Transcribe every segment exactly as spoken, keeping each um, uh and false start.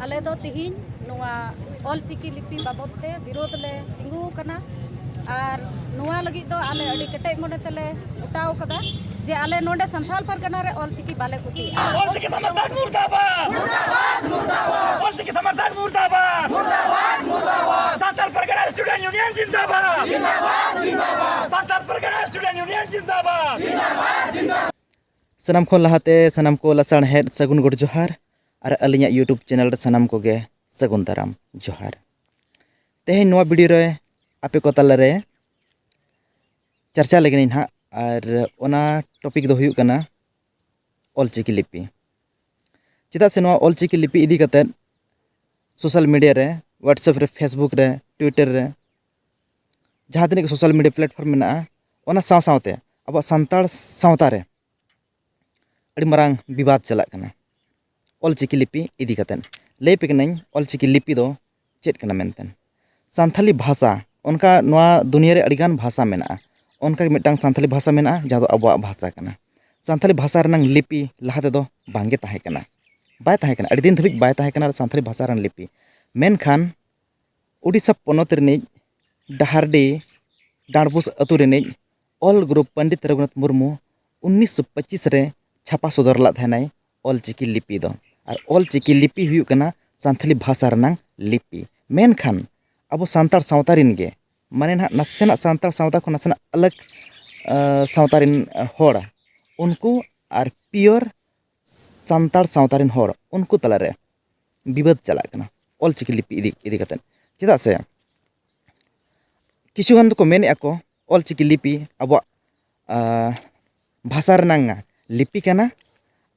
ᱟᱞᱮ ᱫᱚ ᱛᱤᱦᱤᱧ ᱱᱚᱣᱟ ᱚᱞ ᱪᱤᱠᱤ ᱞᱤᱯᱤ ᱵᱟᱵᱚᱫ ᱛᱮ ᱵᱤᱨᱳᱫᱷ ᱞᱮ ᱛᱤᱸᱜᱩ ᱟᱠᱟᱱᱟ᱾ ᱟᱨ ᱱᱚᱣᱟ ᱞᱟᱹᱜᱤᱫ ᱫᱚ ᱟᱞᱮ ᱟᱹᱰᱤ ᱠᱮᱴᱮᱡ ᱢᱚᱱᱮ ᱛᱮᱞᱮ ᱜᱚᱴᱟᱣ ᱠᱟᱫᱟ ᱡᱮ ᱟᱞᱮ ᱱᱚᱰᱮ ᱥᱟᱱᱛᱟᱲ ᱯᱟᱨᱜᱟᱱᱟ ᱨᱮ ᱚᱞ ᱪᱤᱠᱤ ᱵᱟᱞᱮ ᱠᱩᱥᱤᱭᱟᱜᱼᱟ᱾ ᱚᱞ ᱪᱤᱠᱤ ᱥᱚᱢᱚᱨᱛᱷᱚᱱ ᱢᱩᱨᱫᱟᱵᱟᱫ! ᱢᱩᱨᱫᱟᱵᱟᱫ! ᱢᱩᱨᱫᱟᱵᱟᱫ! ᱚᱞ ᱪᱤᱠᱤ ᱥᱚᱢᱚᱨᱛᱷᱚᱱ ᱢᱩᱨᱫᱟᱵᱟᱫ! ᱢᱩᱨᱫᱟᱵᱟᱫ! ᱢᱩᱨᱫᱟᱵᱟᱫ! ᱥᱟᱱᱛᱟᱲ ᱯᱟᱨᱜᱟᱱᱟ ᱥᱴᱩᱰᱮᱱᱴ ᱭᱩᱱᱤᱭᱚᱱ ᱡᱤᱱᱫᱟᱵᱟᱫ! ᱡᱤᱱᱫᱟᱵᱟᱫ! ᱡᱤᱱᱫᱟᱵᱟᱫ! ᱥᱟᱱᱛᱟᱲ ᱯᱟᱨᱜᱟᱱᱟ ᱥᱴᱩᱰᱮᱱᱴ ᱭᱩᱱᱤᱭᱚᱱ ᱡᱤᱱᱫᱟᱵᱟᱫ! ᱡᱤᱱᱫᱟᱵᱟᱫ! ᱡᱤᱱᱫᱟᱵᱟᱫ! ᱥᱟᱱᱟᱢ ᱠᱷᱚᱱ ᱞᱟᱦᱟᱛᱮ ᱥᱟᱱᱟᱢ ᱠᱚ ᱞᱟᱥᱟᱲᱦᱮᱫ ᱥᱟᱹᱜᱩᱱ ᱜᱚᱰ ᱡᱚᱦᱟᱨ ᱟᱨ ᱟᱹᱞᱤᱧᱟᱜ YouTube ᱪᱮᱱᱮᱞ ᱨᱮ ᱥᱟᱱᱟᱢ ᱠᱚᱜᱮ ᱥᱟᱹᱜᱩᱱ ᱫᱟᱨᱟᱢ ᱡᱚᱦᱟᱨ᱾ ᱛᱮᱦᱮᱧ ᱱᱚᱣᱟ ᱵᱷᱤᱰᱤᱭᱳ ᱨᱮ ᱟᱯᱮ ᱠᱚ ᱛᱟᱞᱟᱨᱮ ᱪᱟᱨᱪᱟ ᱞᱟᱹᱜᱤᱫ ᱤᱧ ᱦᱟᱸᱜ, ᱟᱨ ᱚᱱᱟ ᱴᱚᱯᱤᱠ ᱫᱚ ᱦᱩᱭᱩᱜ ᱠᱟᱱᱟ ᱚᱞᱪᱤᱠᱤ ᱞᱤᱯᱤ᱾ ᱪᱮᱫᱟᱜ ᱥᱮ ᱱᱚᱣᱟ ᱚᱞᱪᱤᱠᱤ ᱞᱤᱯᱤ ᱤᱫᱤ ᱠᱟᱛᱮᱫ ᱥᱳᱥᱟᱞ ᱢᱤᱰᱤᱭᱟ ᱨᱮ, WhatsApp ᱨᱮ, Facebook ᱨᱮ, Twitter ᱨᱮ, ᱡᱟᱦᱟᱸ ᱛᱤᱱᱟᱹᱜ ᱜᱮ ᱥᱳᱥᱟᱞ ᱢᱤᱰᱤᱭᱟ ᱯᱞᱟᱴᱯᱷᱚᱨᱢ ᱢᱮᱱᱟᱜᱼᱟ, ᱚᱱᱟ ᱥᱟᱶ ᱥᱟᱶᱛᱮ ᱟᱵᱚᱣᱟᱜ ᱥᱟᱱᱛᱟᱲ ᱥᱟᱶᱛᱟ ᱨᱮ ᱟᱹᱰᱤ ᱢᱟᱨᱟᱝ ᱵᱤᱵᱟᱫ ᱪᱟᱞᱟᱜ ᱠᱟᱱᱟ ᱚᱞᱪᱤᱠᱤ ᱞᱤᱯᱤ ᱤᱫᱤ ᱠᱟᱛᱮᱫ᱾ ᱞᱟᱹᱭ ᱟᱯᱮ ᱠᱟᱹᱱᱟᱹᱧ ᱚᱞᱪᱤᱠᱤ ᱞᱤᱯᱤ ᱫᱚ ᱪᱮᱫ ᱠᱟᱱᱟ ᱢᱮᱱᱛᱮ᱾ ᱥᱟᱱᱛᱷᱟᱞᱤ ᱵᱷᱟᱥᱟ, ᱚᱱᱠᱟ ᱱᱚᱣᱟ ᱫᱩᱱᱤᱭᱟᱹ ᱨᱮ ᱟᱹᱰᱤᱜᱟᱱ ᱵᱷᱟᱥᱟ ᱢᱮᱱᱟᱜᱼᱟ, ᱚᱱᱠᱟ ᱜᱮ ᱢᱤᱫᱴᱟᱝ ᱥᱟᱱᱛᱷᱟᱞᱤ ᱵᱷᱟᱥᱟ ᱢᱮᱱᱟᱜᱼᱟ ᱡᱟᱦᱟᱸ ᱫᱚ ᱟᱵᱚᱣᱟᱜ ᱵᱷᱟᱥᱟ ᱠᱟᱱᱟ᱾ ᱥᱟᱱᱛᱷᱟᱞᱤ ᱵᱷᱟᱥᱟ ᱨᱮᱱᱟᱝ ᱞᱤᱯᱤ ᱞᱟᱦᱟ ᱛᱮᱫᱚ ᱵᱟᱝᱜᱮ ᱛᱟᱦᱮᱸ ᱠᱟᱱᱟ, ᱵᱟᱭ ᱛᱟᱦᱮᱸ ᱠᱟᱱᱟ, ᱟᱹᱰᱤ ᱫᱤᱱ ᱫᱷᱟᱹᱵᱤᱡ ᱵᱟᱭ ᱛᱟᱦᱮᱸ ᱠᱟᱱᱟ ᱥᱟᱱᱛᱷᱟᱞᱤ ᱵᱷᱟᱥᱟ ᱨᱮᱱᱟᱜ ᱞᱤᱯᱤ᱾ ᱢᱮᱱᱠᱷᱟᱱ ᱩᱰᱤᱥᱟ ᱯᱚᱱᱚᱛ ᱨᱤᱱᱤᱡ ᱰᱟᱦᱟᱨᱰᱤ ᱰᱟᱸᱰᱵᱩᱥ ᱟᱹᱛᱩ ᱨᱤᱱᱤᱡ ᱚᱞ ᱜᱩᱨᱩ ᱯᱚᱱᱰᱤᱛ ᱨᱚᱜᱷᱩᱱᱟᱛᱷ ᱢᱩᱨᱢᱩ ᱩᱱᱤᱥᱥᱚ ᱯᱚᱸᱪᱤᱥ ᱨᱮ ᱪᱷᱟᱯᱟ ᱥᱚᱫᱚᱨ ᱞᱮᱫ ᱛᱟᱦᱮᱱᱟᱭ ᱚᱞᱪᱤᱠᱤ ᱞᱤᱯᱤ ᱫᱚ᱾ ᱟᱨ ᱚᱞᱪᱤᱠᱤ ᱞᱤᱯᱤ ᱦᱩᱭᱩᱜ ᱠᱟᱱᱟ ᱥᱟᱱᱛᱷᱟᱞᱤ ᱵᱷᱟᱥᱟ ᱨᱮᱱᱟᱝ ᱞᱤᱯᱤ᱾ ᱢᱮᱱᱠᱷᱟᱱ ᱟᱵᱚ ᱥᱟᱱᱛᱟᱲ ᱥᱟᱶᱛᱟ ᱨᱤᱱ ᱜᱮ, ᱢᱟᱱᱮ ᱱᱟᱦᱟᱜ ᱱᱟᱥᱮᱱᱟᱜ ᱥᱟᱱᱛᱟᱲ ᱥᱟᱶᱛᱟ ᱠᱷᱚᱱ ᱱᱟᱥᱮᱱᱟᱜ ᱟᱞᱟᱜᱽ, ᱟ, ᱥᱟᱶᱛᱟ ᱨᱤᱱ ᱦᱚᱲ, ᱩᱱᱠᱩ ᱟᱨ ᱯᱤᱭᱳᱨ ᱥᱟᱱᱛᱟᱲ ᱥᱟᱶᱛᱟ ᱨᱤᱱ ᱦᱚᱲ, ᱩᱱᱠᱩ ᱛᱟᱞᱟᱨᱮ ᱵᱤᱵᱟᱹᱫ ᱪᱟᱞᱟᱜ ᱠᱟᱱᱟ ᱚᱞᱪᱤᱠᱤ ᱞᱤᱯᱤ ᱤᱫᱤ, ᱤᱫᱤ ᱠᱟᱛᱮᱫ᱾ ᱪᱮᱫᱟᱜ ᱥᱮ ᱠᱤᱪᱷᱩ ᱜᱟᱱ ᱫᱚᱠᱚ ᱢᱮᱱᱮᱫᱼᱟ ᱠᱚ ᱚᱞᱪᱤᱠᱤ ᱞᱤᱯᱤ ᱟᱵᱚᱣᱟᱜ, ᱟ, ᱵᱷᱟᱥᱟ ᱨᱮᱱᱟᱝ ᱞᱤᱯᱤ ᱠᱟᱱᱟ,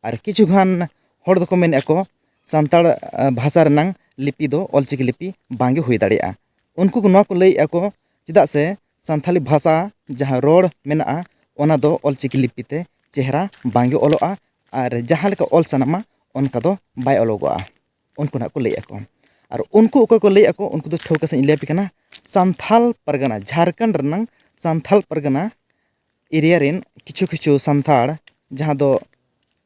ᱟᱨ ᱠᱤᱪᱷᱩ ᱜᱟᱱ ᱦᱚᱲ ᱫᱚᱠᱚ ᱢᱮᱱᱮᱫᱼᱟ ᱠᱚ ᱥᱟᱱᱛᱟᱲ, ᱟ, ᱵᱷᱟᱥᱟ ᱨᱮᱱᱟᱝ ᱞᱤᱯᱤ ᱫᱚ ᱚᱞᱪᱤᱠᱤ ᱞᱤᱯᱤ ᱵᱟᱝᱜᱮ ᱦᱩᱭ ᱫᱟᱲᱮᱭᱟᱜᱼᱟ᱾ ᱩᱱᱠᱩ ᱠᱚ ᱱᱚᱣᱟ ᱠᱚ ᱞᱟᱹᱭᱮᱫᱼᱟ ᱠᱚ, ᱪᱮᱫᱟᱜ ᱥᱮ ᱥᱟᱱᱛᱷᱟᱞᱤ ᱵᱷᱟᱥᱟ ᱡᱟᱦᱟᱸ ᱨᱚᱲ ᱢᱮᱱᱟᱜᱼᱟ, ᱚᱱᱟ ᱫᱚ ᱚᱞᱪᱤᱠᱤ ᱞᱤᱯᱤ ᱛᱮ ᱪᱮᱦᱨᱟ ᱵᱟᱝᱜᱮ ᱚᱞᱚᱜᱼᱟ, ᱟᱨ ᱡᱟᱦᱟᱸ ᱞᱮᱠᱟ ᱚᱞ ᱥᱟᱱᱟᱢᱟ ᱚᱱᱠᱟ ᱫᱚ ᱵᱟᱭ ᱚᱞᱚᱜᱚᱜᱼᱟ᱾ ᱩᱱᱠᱩ ᱱᱟᱦᱟᱜ ᱠᱚ ᱞᱟᱹᱭᱮᱫᱼᱟ ᱠᱚ᱾ ᱟᱨ ᱩᱱᱠᱩ ᱚᱠᱚᱭ ᱠᱚ ᱞᱟᱹᱭᱮᱫᱼᱟ ᱠᱚ, ᱩᱱᱠᱩ ᱫᱚ ᱴᱷᱟᱹᱣᱠᱟᱹ ᱥᱟᱺᱦᱤᱡ ᱤᱧ ᱞᱟᱹᱭ ᱟᱯᱮ ᱠᱟᱱᱟ᱾ ᱥᱟᱱᱛᱷᱟᱞ ᱯᱟᱨᱜᱟᱱᱟ, ᱡᱷᱟᱲᱠᱷᱚᱸᱰ ᱨᱮᱱᱟᱝ ᱥᱟᱱᱛᱷᱟᱞ ᱯᱟᱨᱜᱟᱱᱟ ᱮᱨᱤᱭᱟ ᱨᱮᱱ ᱠᱤᱪᱷᱩ ᱠᱤᱪᱷᱩ ᱥᱟᱱᱛᱟᱲ, ᱡᱟᱦᱟᱸ ᱫᱚ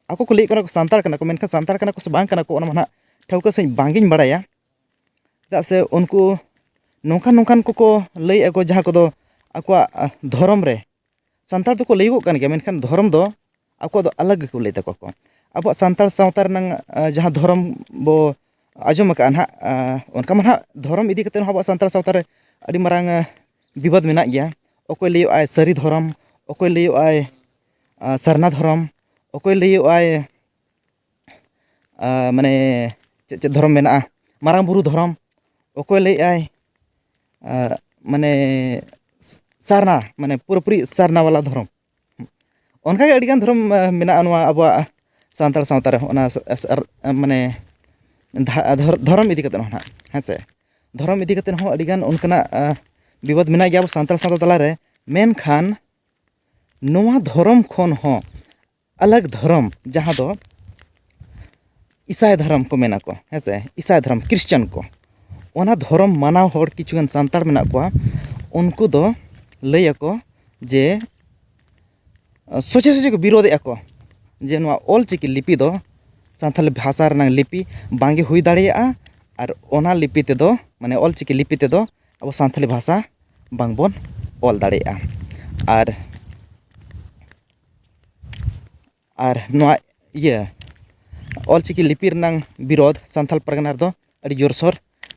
ᱟᱠᱚ ᱠᱚ ᱞᱟᱹᱭᱮᱫ ᱠᱟᱱᱟ ᱠᱚ ᱥᱟᱱᱛᱟᱲ ᱠᱟᱱᱟ ᱠᱚ, ᱢᱮᱱᱠᱷᱟᱱ ᱥᱟᱱᱛᱟᱲ ᱠᱟᱱᱟ ᱠᱚ ᱥᱮ ᱵᱟᱝ ᱠᱟᱱᱟ ᱠᱚ, ᱚᱱᱟ ᱢᱟ ᱱᱟᱦᱟᱜ ᱴᱷᱟᱹᱣᱠᱟᱹ ᱥᱟᱺᱦᱤᱡ ᱵᱟᱝᱜᱤᱧ ᱵᱟᱲᱟᱭᱟ᱾ ᱪᱮᱫᱟᱜ ᱥᱮ ᱩᱱᱠᱩ ᱱᱚᱝᱠᱟᱱ ᱱᱚᱝᱠᱟᱱ ᱠᱚᱠᱚ ᱞᱟᱹᱭᱮᱫᱼᱟ ᱠᱚ, ᱡᱟᱦᱟᱸ ᱠᱚᱫᱚ ᱟᱠᱚᱣᱟᱜ ᱫᱷᱚᱨᱚᱢ ᱨᱮ, ᱥᱟᱱᱛᱟᱲ ᱫᱚᱠᱚ ᱞᱟᱹᱭᱚᱜᱚᱜ ᱠᱟᱱ ᱜᱮᱭᱟ, ᱢᱮᱱᱠᱷᱟᱱ ᱫᱷᱚᱨᱚᱢ ᱫᱚ ᱟᱠᱚᱣᱟᱜ ᱫᱚ ᱟᱞᱟᱜᱽ ᱜᱮᱠᱚ ᱞᱟᱹᱭ ᱛᱟᱠᱚᱣᱟ ᱠᱚ᱾ ᱟᱵᱚᱣᱟᱜ ᱥᱟᱱᱛᱟᱲ ᱥᱟᱶᱛᱟ ᱨᱮᱱᱟᱜ ᱡᱟᱦᱟᱸ ᱫᱷᱚᱨᱚᱢ ᱵᱚ ᱟᱸᱡᱚᱢ ᱟᱠᱟᱫᱼᱟ ᱱᱟᱦᱟᱜ, ᱚᱱᱠᱟ ᱢᱟ ᱱᱟᱦᱟᱜ ᱫᱷᱚᱨᱚᱢ ᱤᱫᱤ ᱠᱟᱛᱮ ᱦᱚᱸ ᱟᱵᱚᱣᱟᱜ ᱥᱟᱱᱛᱟᱲ ᱥᱟᱶᱛᱟ ᱨᱮ ᱟᱹᱰᱤ ᱢᱟᱨᱟᱝ ᱵᱤᱵᱟᱹᱫᱽ ᱢᱮᱱᱟᱜ ᱜᱮᱭᱟ᱾ ᱚᱠᱚᱭ ᱞᱟᱹᱭᱚᱜᱼᱟᱭ ᱥᱟᱹᱨᱤ ᱫᱷᱚᱨᱚᱢ, ᱚᱠᱚᱭ ᱞᱟᱹᱭᱚᱜᱼᱟᱭ ᱥᱟᱨᱱᱟ ᱫᱷᱚᱨᱚᱢ, ᱚᱠᱚᱭ ᱞᱟᱹᱭᱚᱜᱼᱟᱭ ᱢᱟᱱᱮ ᱪᱮᱫ ᱪᱮᱫ ᱫᱷᱚᱨᱚᱢ ᱢᱮᱱᱟᱜᱼᱟ, ᱢᱟᱨᱟᱝ ᱵᱩᱨᱩ ᱫᱷᱚᱨᱚᱢ, ᱚᱠᱚᱭ ᱞᱟᱹᱭᱮᱫᱼᱟᱭ ᱢᱟᱱᱮ ᱥᱟᱨᱱᱟ, ᱢᱟᱱᱮ ᱯᱩᱨᱟᱹᱯᱩᱨᱤ ᱥᱟᱨᱱᱟ ᱵᱟᱞᱟ ᱫᱷᱚᱨᱚᱢ᱾ ᱚᱱᱠᱟᱜᱮ ᱟᱹᱰᱤᱜᱟᱱ ᱫᱷᱚᱨᱚᱢ ᱢᱮᱱᱟᱜᱼᱟ ᱱᱚᱣᱟ ᱟᱵᱚᱣᱟᱜ ᱥᱟᱱᱛᱟᱲ ᱥᱟᱶᱛᱟ ᱨᱮᱦᱚᱸ, ᱚᱱᱟ ᱢᱟᱱᱮ ᱫᱷᱚᱨᱚᱢ ᱤᱫᱤ ᱠᱟᱛᱮᱫ ᱦᱚᱸ ᱱᱟᱦᱟᱜ, ᱦᱮᱸ ᱥᱮ, ᱫᱷᱚᱨᱚᱢ ᱤᱫᱤ ᱠᱟᱛᱮᱫ ᱦᱚᱸ ᱟᱹᱰᱤᱜᱟᱱ ᱚᱱᱠᱟᱱᱟᱜ ᱵᱤᱵᱟᱹᱫᱽ ᱢᱮᱱᱟᱜ ᱜᱮᱭᱟ ᱟᱵᱚ ᱥᱟᱱᱛᱟᱲ ᱥᱟᱶᱛᱟ ᱛᱟᱞᱟᱨᱮ᱾ ᱢᱮᱱᱠᱷᱟᱱ ᱱᱚᱣᱟ ᱫᱷᱚᱨᱚᱢ ᱠᱷᱚᱱ ᱦᱚᱸ ᱟᱞᱟᱜᱽ ᱫᱷᱚᱨᱚᱢ, ᱡᱟᱦᱟᱸ ᱫᱚ ᱤᱥᱟᱭ ᱫᱷᱚᱨᱚᱢ ᱠᱚ ᱢᱮᱱᱟ ᱠᱚ, ᱦᱮᱸ ᱥᱮ, ᱤᱥᱟᱭ ᱫᱷᱚᱨᱚᱢ, ᱠᱷᱨᱤᱥᱪᱟᱱ ᱠᱚ, ᱚᱱᱟ ᱫᱷᱚᱨᱚᱢ ᱢᱟᱱᱟᱣ ᱦᱚᱲ ᱠᱤᱪᱷᱩᱜᱟᱱ ᱥᱟᱱᱛᱟᱲ ᱢᱮᱱᱟᱜ ᱠᱚᱣᱟ᱾ ᱩᱱᱠᱩ ᱫᱚ ᱞᱟᱹᱭ ᱟᱠᱚ ᱡᱮ ᱥᱚᱡᱷᱮ ᱥᱚᱡᱷᱮ ᱠᱚ ᱵᱤᱨᱳᱫᱮᱜᱼᱟ ᱠᱚ ᱡᱮ ᱱᱚᱣᱟ ᱚᱞ ᱪᱤᱠᱤ ᱞᱤᱯᱤ ᱫᱚ ᱥᱟᱱᱛᱟᱲᱤ ᱵᱷᱟᱥᱟ ᱨᱮᱱᱟᱜ ᱞᱤᱯᱤ ᱵᱟᱝᱜᱮ ᱦᱩᱭ ᱫᱟᱲᱮᱭᱟᱜᱼᱟ, ᱟᱨ ᱚᱱᱟ ᱞᱤᱯᱤ ᱛᱮᱫᱚ, ᱢᱟᱱᱮ ᱚᱞ ᱪᱤᱠᱤ ᱞᱤᱯᱤ ᱛᱮᱫᱚ ᱟᱵᱚ ᱥᱟᱱᱛᱟᱲᱤ ᱵᱷᱟᱥᱟ ᱵᱟᱝᱵᱚᱱ ᱚᱞ ᱫᱟᱲᱮᱭᱟᱜᱼᱟ᱾ ᱟᱨ ᱟᱨ ᱱᱚᱣᱟ ᱤᱭᱟᱹ ᱚᱞ ᱪᱤᱠᱤ ᱞᱤᱯᱤ ᱨᱮᱱᱟᱝ ᱵᱤᱨᱳᱫᱷ ᱥᱟᱱᱛᱟᱲ ᱯᱟᱨᱜᱟᱱᱟ ᱨᱮᱫᱚ ᱟᱹᱰᱤ ᱡᱳᱨᱥᱳᱨ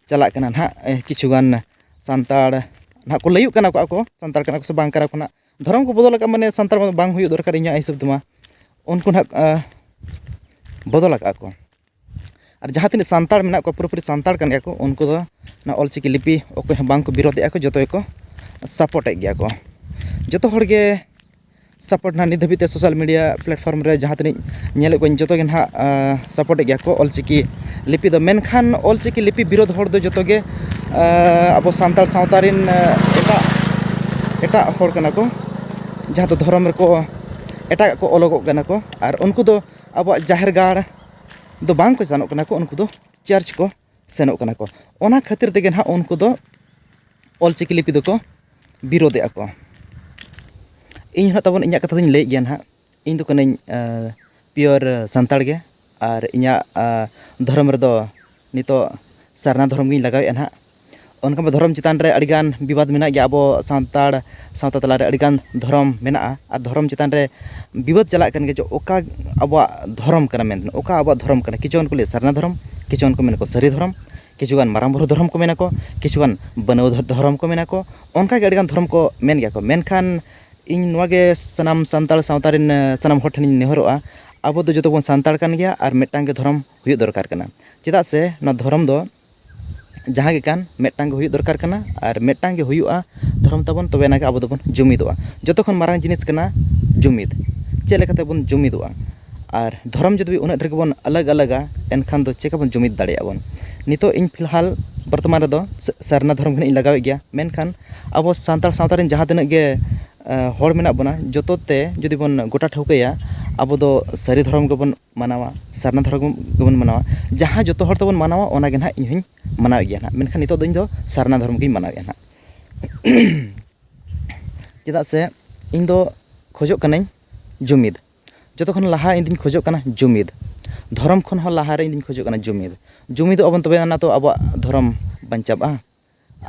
ᱪᱟᱞᱟᱜ ᱠᱟᱱᱟ ᱱᱟᱦᱟᱜ᱾ ᱠᱤᱪᱷᱩᱜᱟᱱ ᱥᱟᱱᱛᱟᱲ ᱱᱟᱦᱟᱜ ᱠᱚ ᱞᱟᱹᱭᱩᱜ ᱠᱟᱱᱟ ᱠᱚ ᱟᱠᱚ ᱥᱟᱱᱛᱟᱲ ᱠᱟᱱᱟ ᱠᱚ ᱥᱮ ᱵᱟᱝ ᱠᱟᱱᱟ ᱠᱚ ᱱᱟᱦᱟᱜ᱾ ᱫᱷᱚᱨᱚᱢ ᱠᱚ ᱵᱚᱫᱚᱞ ᱟᱠᱟᱫ, ᱢᱟᱱᱮ ᱥᱟᱱᱛᱟᱲ ᱢᱟ ᱵᱟᱝ ᱦᱩᱭᱩᱜ ᱫᱚᱨᱠᱟᱨ ᱤᱧᱟᱹᱜ ᱦᱤᱥᱟᱹᱵ ᱛᱮᱢᱟ᱾ ᱩᱱᱠᱩ ᱱᱟᱦᱟᱜ ᱵᱚᱫᱚᱞ ᱟᱠᱟᱫ ᱠᱚ᱾ ᱟᱨ ᱡᱟᱦᱟᱸ ᱛᱤᱱᱟᱹᱜ ᱥᱟᱱᱛᱟᱲ ᱢᱮᱱᱟᱜ ᱠᱚᱣᱟ, ᱯᱩᱨᱟᱹᱯᱩᱨᱤ ᱥᱟᱱᱛᱟᱲ ᱠᱟᱱ ᱜᱮᱭᱟ ᱠᱚ, ᱩᱱᱠᱩ ᱫᱚ ᱚᱱᱟ ᱚᱞ ᱪᱤᱠᱤ ᱞᱤᱯᱤ ᱚᱠᱚᱭ ᱦᱚᱸ ᱵᱟᱝ ᱠᱚ ᱵᱤᱨᱳᱫᱷᱮᱜᱼᱟ ᱠᱚ, ᱡᱚᱛᱚ ᱜᱮᱠᱚ ᱥᱟᱯᱳᱨᱴᱮᱫ ᱜᱮᱭᱟ ᱠᱚ᱾ ᱡᱚᱛᱚ ᱦᱚᱲ ᱜᱮ ᱥᱟᱯᱳᱨᱴ ᱱᱟᱦᱟᱜ ᱱᱤᱛ ᱫᱷᱟᱹᱵᱤᱡ ᱛᱮ ᱥᱳᱥᱟᱞ ᱢᱤᱰᱤᱭᱟ ᱯᱞᱟᱴᱯᱷᱚᱨᱢ ᱨᱮ ᱡᱟᱦᱟᱸ ᱛᱤᱱᱟᱹᱜ ᱧᱮᱞᱮᱫ ᱠᱚᱣᱟᱧ, ᱡᱚᱛᱚ ᱜᱮ ᱱᱟᱦᱟᱜ ᱥᱟᱯᱳᱨᱴᱮᱫ ᱜᱮᱭᱟ ᱠᱚ ᱚᱞ ᱪᱤᱠᱤ ᱞᱤᱯᱤ ᱫᱚ᱾ ᱢᱮᱱᱠᱷᱟᱱ ᱚᱞ ᱪᱤᱠᱤ ᱞᱤᱯᱤ ᱵᱤᱨᱳᱫᱷ ᱦᱚᱲ ᱫᱚ ᱡᱚᱛᱚ ᱜᱮ ᱟᱵᱚ ᱥᱟᱱᱛᱟᱲ ᱥᱟᱶᱛᱟ ᱨᱮᱱ ᱮᱴᱟᱜ ᱮᱴᱟᱜ ᱦᱚᱲ ᱠᱟᱱᱟ ᱠᱚ, ᱡᱟᱦᱟᱸ ᱫᱚ ᱫᱷᱚᱨᱚᱢ ᱨᱮᱠᱚ ᱮᱴᱟᱜᱟᱜ ᱠᱚ ᱚᱞᱚᱜᱚᱜ ᱠᱟᱱᱟ ᱠᱚ᱾ ᱟᱨ ᱩᱱᱠᱩ ᱫᱚ ᱟᱵᱚᱣᱟᱜ ᱡᱟᱦᱮᱨ ᱜᱟᱲ ᱫᱚ ᱵᱟᱝ ᱠᱚ ᱥᱮᱱᱚᱜ ᱠᱟᱱᱟ ᱠᱚ, ᱩᱱᱠᱩ ᱫᱚ ᱪᱟᱨᱪ ᱠᱚ ᱥᱮᱱᱚᱜ ᱠᱟᱱᱟ ᱠᱚ᱾ ᱚᱱᱟ ᱠᱷᱟᱹᱛᱤᱨ ᱛᱮᱜᱮ ᱱᱟᱦᱟᱜ ᱩᱱᱠᱩ ᱫᱚ ᱚᱞ ᱪᱤᱠᱤ ᱞᱤᱯᱤ ᱫᱚᱠᱚ ᱵᱤᱨᱳᱫᱷᱮᱜᱼᱟ ᱠᱚ᱾ ᱤᱧ ᱦᱚᱸ ᱛᱟᱵᱚᱱ ᱤᱧᱟᱹᱜ ᱠᱟᱛᱷᱟ ᱫᱚᱧ ᱞᱟᱹᱭᱮᱫ ᱜᱮᱭᱟ ᱱᱟᱦᱟᱜ᱾ ᱤᱧ ᱫᱚ ᱠᱟᱹᱱᱟᱹᱧ ᱯᱤᱭᱳᱨ ᱥᱟᱱᱛᱟᱲ ᱜᱮ᱾ ᱟᱨ ᱤᱧᱟᱹᱜ ᱫᱷᱚᱨᱚᱢ ᱨᱮᱫᱚ ᱱᱤᱛᱚᱜ ᱥᱟᱨᱱᱟ ᱫᱷᱚᱨᱚᱢ ᱜᱤᱧ ᱞᱟᱜᱟᱣᱮᱫᱼᱟ ᱱᱟᱦᱟᱜ᱾ ᱚᱱᱠᱟ ᱢᱟ ᱫᱷᱚᱨᱚᱢ ᱪᱮᱛᱟᱱ ᱨᱮ ᱟᱹᱰᱤᱜᱟᱱ ᱵᱤᱵᱟᱫᱽ ᱢᱮᱱᱟᱜ ᱜᱮᱭᱟ᱾ ᱟᱵᱚ ᱥᱟᱱᱛᱟᱲ ᱥᱟᱶᱛᱟ ᱛᱟᱞᱟᱨᱮ ᱟᱹᱰᱤᱜᱟᱱ ᱫᱷᱚᱨᱚᱢ ᱢᱮᱱᱟᱜᱼᱟ, ᱟᱨ ᱫᱷᱚᱨᱚᱢ ᱪᱮᱛᱟᱱ ᱨᱮ ᱵᱤᱵᱟᱹᱫ ᱪᱟᱞᱟᱜ ᱠᱟᱱ ᱜᱮᱭᱟ ᱡᱮ ᱚᱠᱟ ᱟᱵᱚᱣᱟᱜ ᱫᱷᱚᱨᱚᱢ ᱠᱟᱱᱟ ᱢᱮᱱᱛᱮ᱾ ᱚᱠᱟ ᱟᱵᱚᱣᱟᱜ ᱫᱷᱚᱨᱚᱢ ᱠᱟᱱᱟ? ᱠᱤᱪᱷᱩ ᱜᱟᱱ ᱠᱚ ᱞᱟᱹᱭᱟ ᱥᱟᱨᱱᱟ ᱫᱷᱚᱨᱚᱢ, ᱠᱤᱪᱷᱩ ᱜᱟᱱ ᱠᱚ ᱢᱮᱱᱟ ᱠᱚ ᱥᱟᱹᱨᱤ ᱫᱷᱚᱨᱚᱢ, ᱠᱤᱪᱷᱩ ᱜᱟᱱ ᱢᱟᱨᱟᱝ ᱵᱩᱨᱩ ᱫᱷᱚᱨᱚᱢ ᱠᱚ ᱢᱮᱱᱟ ᱠᱚ, ᱠᱤᱪᱷᱩ ᱜᱟᱱ ᱵᱟᱹᱱᱟᱹᱣ ᱫᱷᱚᱨᱚᱢ ᱠᱚ ᱢᱮᱱᱟ ᱠᱚ, ᱚᱱᱠᱟᱜᱮ ᱟᱹᱰᱤᱜᱟᱱ ᱫᱷᱚᱨᱚᱢ ᱠᱚ ᱢᱮᱱ ᱜᱮᱭᱟ ᱠᱚ᱾ ᱢᱮᱱᱠᱷᱟᱱ ᱤᱧ ᱱᱚᱣᱟ ᱜᱮ ᱥᱟᱱᱟᱢ ᱥᱟᱱᱛᱟᱲ ᱥᱟᱶᱛᱟ ᱨᱮᱱ ᱥᱟᱱᱟᱢ ᱦᱚᱲ ᱴᱷᱮᱱᱤᱧ ᱱᱮᱦᱚᱨᱚᱜᱼᱟ, ᱟᱵᱚ ᱫᱚ ᱡᱚᱛᱚ ᱵᱚᱱ ᱥᱟᱱᱛᱟᱲ ᱠᱟᱱ ᱜᱮᱭᱟ ᱟᱨ ᱢᱤᱫᱴᱟᱝ ᱜᱮ ᱫᱷᱚᱨᱚᱢ ᱦᱩᱭᱩᱜ ᱫᱚᱨᱠᱟᱨ ᱠᱟᱱᱟ᱾ ᱪᱮᱫᱟᱜ ᱥᱮ ᱱᱚᱣᱟ ᱫᱷᱚᱨᱚᱢ ᱫᱚ ᱡᱟᱦᱟᱸ ᱜᱮ ᱠᱟᱱ, ᱢᱤᱫᱴᱟᱝ ᱜᱮ ᱦᱩᱭᱩᱜ ᱫᱚᱨᱠᱟᱨ ᱠᱟᱱᱟ ᱟᱨ ᱢᱤᱫᱴᱟᱝ ᱜᱮ ᱦᱩᱭᱩᱜᱼᱟ ᱫᱷᱚᱨᱚᱢ ᱛᱟᱵᱚᱱ, ᱛᱚᱵᱮ ᱮᱱᱟᱜᱮ ᱟᱵᱚ ᱫᱚᱵᱚᱱ ᱡᱩᱢᱤᱫᱚᱜᱼᱟ᱾ ᱡᱚᱛᱚ ᱠᱷᱚᱱ ᱢᱟᱨᱟᱝ ᱡᱤᱱᱤᱥ ᱠᱟᱱᱟ ᱡᱩᱢᱤᱫ᱾ ᱪᱮᱫ ᱞᱮᱠᱟᱛᱮ ᱵᱚᱱ ᱡᱩᱢᱤᱫᱚᱜᱼᱟ? ᱟᱨ ᱫᱷᱚᱨᱚᱢ ᱡᱩᱫᱤ ᱩᱱᱟᱹᱜ ᱰᱷᱮᱨ ᱜᱮᱵᱚᱱ ᱟᱞᱟᱜᱽ ᱟᱞᱟᱜᱟ, ᱮᱱᱠᱷᱟᱱ ᱫᱚ ᱪᱮᱠᱟ ᱵᱚᱱ ᱡᱩᱢᱤᱫ ᱫᱟᱲᱮᱭᱟᱜᱼᱟ ᱵᱚᱱ? ᱱᱤᱛᱚᱜ ᱤᱧ ᱯᱷᱤᱞᱦᱟᱞ ᱵᱚᱨᱛᱚᱢᱟᱱ ᱨᱮᱫᱚ ᱥᱟ-, ᱥᱟᱨᱱᱟ ᱫᱷᱚᱨᱚᱢ ᱜᱮ ᱱᱟᱜ ᱤᱧ ᱞᱟᱜᱟᱣᱮᱫ ᱜᱮᱭᱟ, ᱢᱮᱱᱠᱷᱟᱱ ᱟᱵᱚ ᱥᱟᱱᱛᱟᱲ ᱥᱟᱶᱛᱟ ᱨᱮᱱ ᱡᱟᱦᱟᱸ ᱛᱤᱱᱟᱹᱜ ᱜᱮ ᱦᱚᱲ ᱢᱮᱱᱟᱜ ᱵᱚᱱᱟ, ᱡᱚᱛᱚ ᱛᱮ ᱡᱩᱫᱤ ᱵᱚᱱ ᱜᱚᱴᱟ ᱴᱷᱟᱹᱣᱠᱟᱹᱭᱟ, ᱟᱵᱚ ᱫᱚ ᱥᱟᱹᱨᱤ ᱫᱷᱚᱨᱚᱢ ᱜᱮᱵᱚᱱ ᱢᱟᱱᱟᱣᱟ, ᱥᱟᱨᱱᱟ ᱫᱷᱚᱨᱚᱢ ᱜᱮᱵᱚᱱ ᱢᱟᱱᱟᱣᱟ᱾ ᱡᱟᱦᱟᱸ ᱡᱚᱛᱚ ᱦᱚᱲ ᱛᱮᱵᱚᱱ ᱢᱟᱱᱟᱣᱟ, ᱚᱱᱟ ᱜᱮ ᱱᱟᱦᱟᱜ ᱤᱧ ᱦᱚᱧ ᱢᱟᱱᱟᱣᱮᱫ ᱜᱮᱭᱟ ᱱᱟᱦᱟᱜ᱾ ᱢᱮᱱᱠᱷᱟᱱ ᱱᱤᱛᱚᱜ ᱫᱚ ᱤᱧ ᱫᱚ ᱥᱟᱨᱱᱟ ᱫᱷᱚᱨᱚᱢ ᱜᱤᱧ ᱢᱟᱱᱟᱣᱮᱫᱼᱟ ᱱᱟᱦᱟᱜ᱾ ᱪᱮᱫᱟᱜ ᱥᱮ ᱤᱧ ᱫᱚ ᱠᱷᱚᱡᱚᱜ ᱠᱟᱹᱱᱟᱹᱧ ᱡᱩᱢᱤᱫ᱾ ᱡᱚᱛᱚ ᱠᱷᱚᱱ ᱞᱟᱦᱟ ᱤᱧ ᱫᱚᱧ ᱠᱷᱚᱡᱚᱜ ᱠᱟᱱᱟ ᱡᱩᱢᱤᱫ᱾ ᱫᱷᱚᱨᱚᱢ ᱠᱷᱚᱱ ᱦᱚᱸ ᱞᱟᱦᱟ ᱨᱮ ᱤᱧ ᱫᱚᱧ ᱠᱷᱚᱡᱚᱜ ᱠᱟᱱᱟ ᱡᱩᱢᱤᱫ᱾ ᱡᱩᱢᱤᱫᱚᱜ ᱟᱵᱚᱱ, ᱛᱚᱵᱮ ᱟᱱᱟ ᱛᱚ ᱟᱵᱚᱣᱟᱜ ᱫᱷᱚᱨᱚᱢ ᱵᱟᱧᱪᱟᱜᱼᱟ᱾